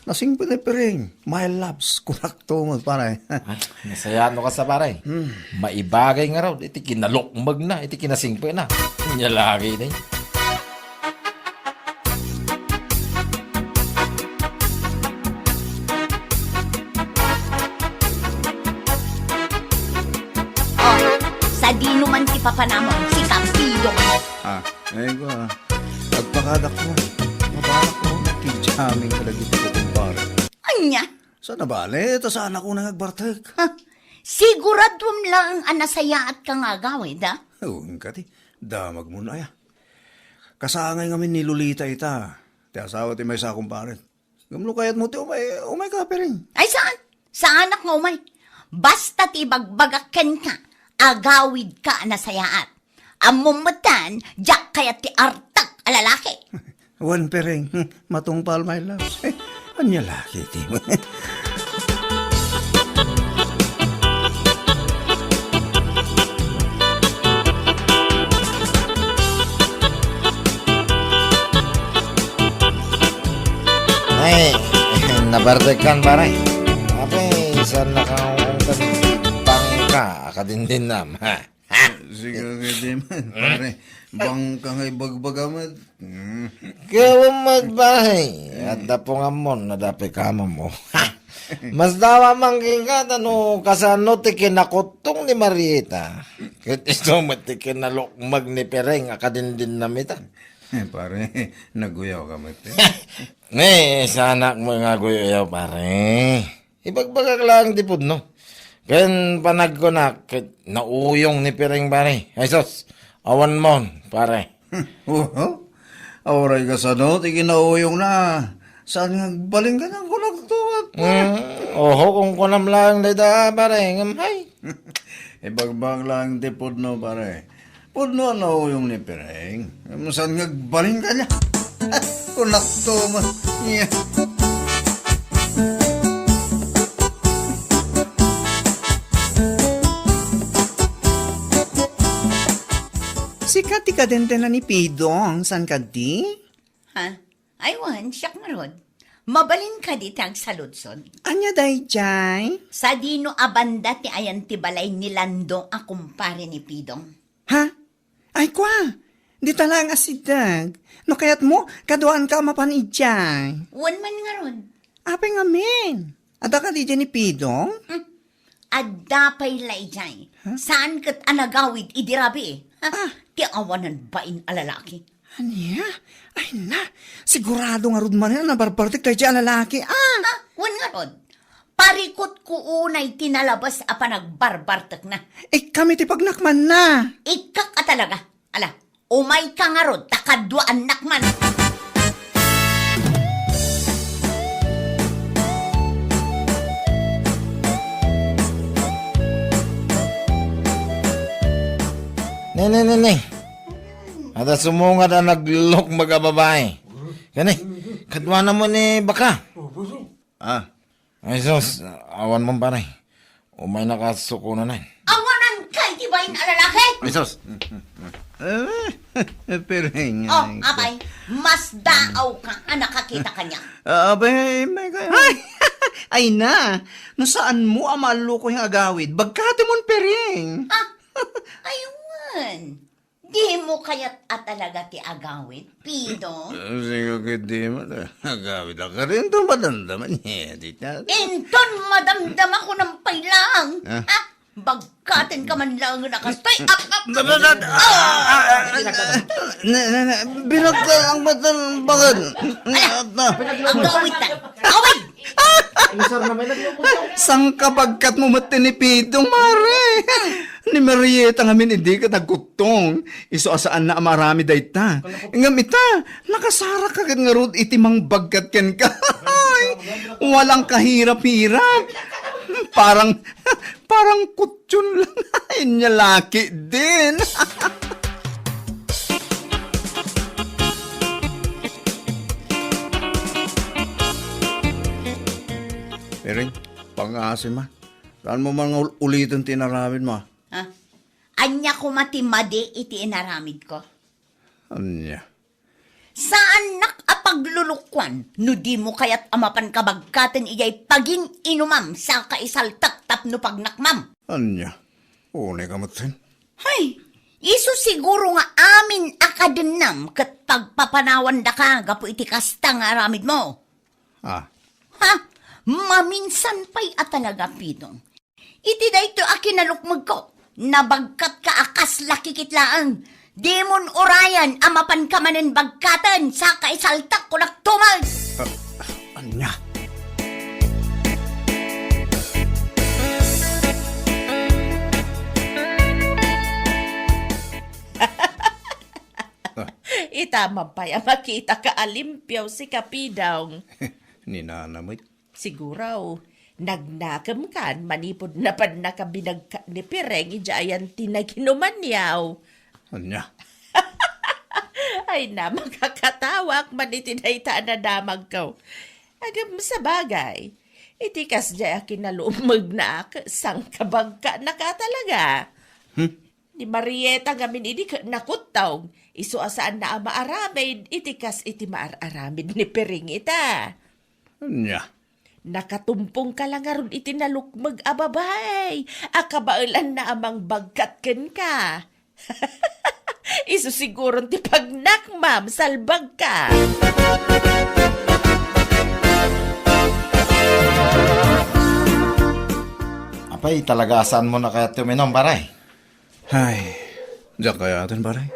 Nasingpet ni Pering, my loves, kunakto met, pare. Ay, nasayaat no kasta, pare. Hmm. Maibagay ngarud iti kinalukmegna, iti kinasingpetna. Ania lagi ni. Oh, sadino man ti papanamon, si Campido. Ah, ay ko, ah. Agpakadakkel. Mabalak ko, makijamming kadagiti kukumpare. Ania? Saan a bale, ta saanak unay nga agbartek. Ha? Siguraduam laeng a nasayaatka nga agawid, a? Wen kadi, damagmon aya. Kasangay ngamin ni Lolita ita, ti asawa ti maysa a kumpare. Ngem no kayatmo ti umay, umayka, Pering. Ay, saan? Saanak nga umay. Basta ti ibagbagak kenka, agawidka a nasayaat. Ammom metten, diak kayat ti artek a lalaki. Wen, Pering, matungpal, my love. Ania lagi ti. Ay, nabartekkan, pare. Apay, saan nakaungkad bangka a kadindinnam, ha? Ha? Sige, sige, man, pare. Bangka nga ibagbaga met. Hmm. Gawa met, pare. Adda pungammon, nadapay kamam mo. Ha? Masdawa man kenka, ta no kasano ti kinakuttong ni Marieta. Ket isu met ti kinalukmeg ni Pering a kadindinnam ita. Eh, pare, naguyaw ka met, eh. Ne, saanak met nga aguyaw, pare. Ibagbagak laeng ti pudno. Ken panagkunak, ket nauyong ni Pering, pare. Ay, sus, awan mon, pare. Wow. Uray kasano ti kinauyongna. Saan nga agbalin ka ng kunak tuwat, pare? Mm, oho, kunkunam laeng dayta, pare. Ngem, hay. Ibagbagak laeng ti pudno, pare. Pudno a nauyong ni Pering. Ngem saan nga agbalin kaniak? Kunakto man. Nia. Sika ti kadendena ni Pidong, saan kadi? Ha? Ay, wen, siak ngarud. Mabalin kadi ti agsaludsod? Ania daydiay? Sadino a banda ti ayan ti balay ni Lando a kumpare ni Pidong? Ha? Ay, kua, dita laeng a sideg. No kayatmo, kaduaanka a mapan idiay. Wen man ngarud. Apay ngamin? Adda kadi idiay ni Pidong? Hmm. Adda pay la idiay. Ha? Saan ket a nagawid idi rabii? Ha? Ah. Ti awanan bain a lalaki. Ania? Ay na, sigurado ngarud manen a nabarbartek daydiay a lalaki. Ah! Ha? Wen ngarud. Parikutko unay ti nalabes a panagbarbartekna. Ikkami ti pagnakmanna. Ikkak a talaga. Ala, umayka ngarud, ta kaduaannak man. Ne, ne, ne, ne. Adda sumungad a naglukmeg a babai. Kani, kaduana mo ni baka? Ah. Ay, sus, awan mo, pare. Umaynaka sukonen. Awanan kay ti bain a lalaki? Ay, sus. Eh, Pering, oh, ay, apay, mas daaw ka a nakakita kaniak. Ah, abay, may kaya. Ay, ay na, no saan mo a maalluko yung agawid, bagkati mon, Pering. Ah, aywan. Dimo kayat a talaga ti agawid, Pidong? Eh, sige, ket dimo ta. Agawid a karinto, madamdama niya, di ta. Inton madamdama ko nang pay laeng. Ah. Ha? Bagkaten ka man laeng a kastoy. Ap, ap, ap. Ne, ne, ne, binagka ang matan, bagad. Ala, agawid ta. Agawid! Sangkabagkat mo met ni Pidong, mare. Ni Marieta ngamin idi ket nagkuttong. Isu a saanna a maaramid dayta. Ngem ita, nakasarak ka ket ngarud iti mangbagkat kenka. Ay, walang kahirap-hirap. Parang, parang kutyon lang. Ay, nia laki din. Piring, pangngaasim man. Saanmo man nga ul-, uliten ti inaramidmo, a? Ha? Ania koma ti madi iti inaramidko? Ania? Saannak a paglulukuan no dimo kayat a mapan kabagkaten idiay pagin-inumam saka isaltek tapno pagnakmam. Ania? Unay ka metten? Hay, isu siguro nga amin a kadennam ket pagpapanawandaka gapu iti kasta nga aramidmo. Ah. Ha? Maminsan pay a talaga, Pidong. Iti daytoy a kinalukmegko, nabagkatka a kas lakikit laeng. Dimon urayan a mapanka manen bagkaten, saka isaltek kunak tumag. Ah, ania? Ita man pay a makitaka a limpio, sika, Pidong. Ni Nana met. Siguro, nagnakemkan manipud napannaka binagkat ni Pireng idiay ayan ti naginumanyo. Ania? Ay na, makakatawak man iti dayta a nadamagko. Ngem sabagay, iti kasdiay a kinalukmegna, sangkabagkanaka talaga. Hmm? Ni Marieta ngamin idi ket nakuttog, isu a saanna a maaramid iti kas iti maar-aramid ni Piring ita. Ania? Nakatumpongka la ngarud iti nalukmeg a babai a kabaelanna a mangbagkat kenka. Isu siguron ti pagnakmam, salbagka. Apay, talaga a saanmo na kayat ti uminom, pare? Ay, diak kayaten, pare.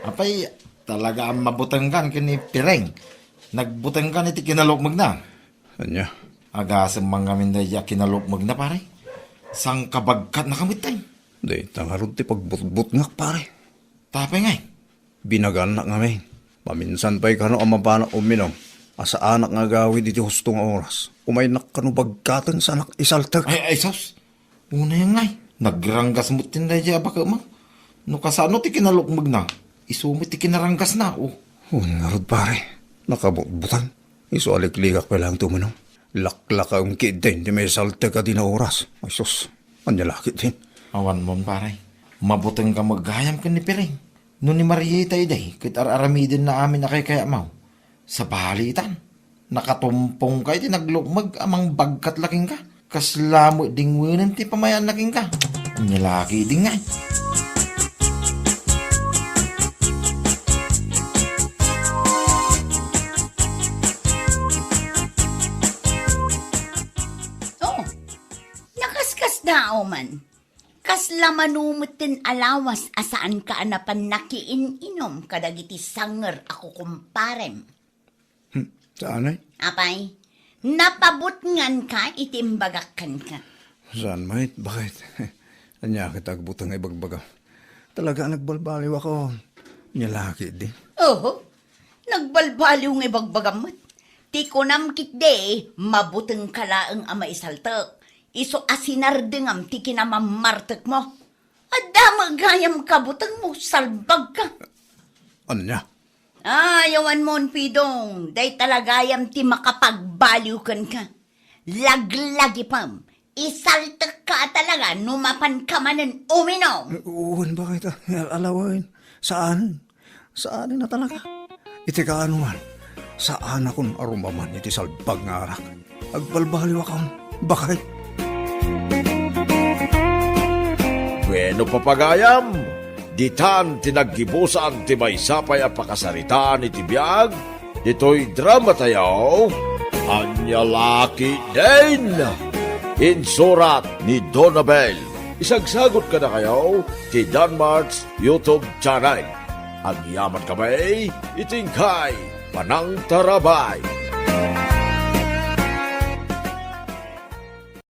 Apay, talaga a mabutengkan ken ni Pireng. Nagbutengkan iti kinalukmegna. Ania? Agasem man ngamin daydiay a kinalukmegna, pare. Sangkabagkatnaka metten. Dayta ngarud ti pagbutbutngak, pare. Tapay ngay? Binagannak ngamin. Maminsan pay kano a mapanak uminom a saanak nga agawid iti husto nga oras. Umaynak kano bagkaten sanak isaltek. Ay, ay, sus! Unay ngay, nagranggas met ti daydiay a baketmo. No kasano ti kinalukmegna, isu met ti kinaranggasna, o. Wen ngarud, pare, nakabutbuteng. Isu a liklikak pay laeng ti uminom. Laklakaem ketdin ti maisaltek a dina oras. Ay sus, ania la ketdin? Awan mon, pare. Mabutengka met gayam ken ni Piring. No ni Marieta idi, ket ar-aramidenna amin a kaykayatmo. Sabalitan, nakatumpongka iti naglukmeg a mangbagkat la kenka. Kasla met dingwenen ti pamayanna kenka. Ania la ketdin ngay? Oh, nakaskasdaaw man. Kasla mano metten a lawas a saanka a napan nakiin-inom kadagiti sanger a kukumparem? Hmm, saan, ay? Apay, napabutnganka iti imbagak kenka. Saan, met? Bakit? Ania ket agbuteng nga ibagbagam? Talaga a nagbalbaliwakon. Ania la ketdi? Oho, nagbalbaliw nga ibagbagam met. Ti kunam ketdi, mabutengka laeng a maisaltek. Isu a sinardengam ti kinamammartekmo. Adda met gayam kabutengmo, salbagka. Ania? Ay, awan mon, Pidong, dayta la gayam ti makapagbaliw kenka. Laglagipem, isaltekka a talaga no mapanka manen uminom. Wen, bakit? Al-, alawen. Saan? Saan a talaga? Iti kaanoman, saanakon a rumaman iti salbag nga arak. Agbalbaliwakon, bakit? Bueno, papagayam, ditan ti naggibusan ti maysa pay a pakasaritaan iti biag ditoy dramatayo, Ania la ketdin? Insurat ni Donabel. Isagsagot kadakayo ti Danmart's YouTube channel. Agyaman kami iti inkay panangtarabay.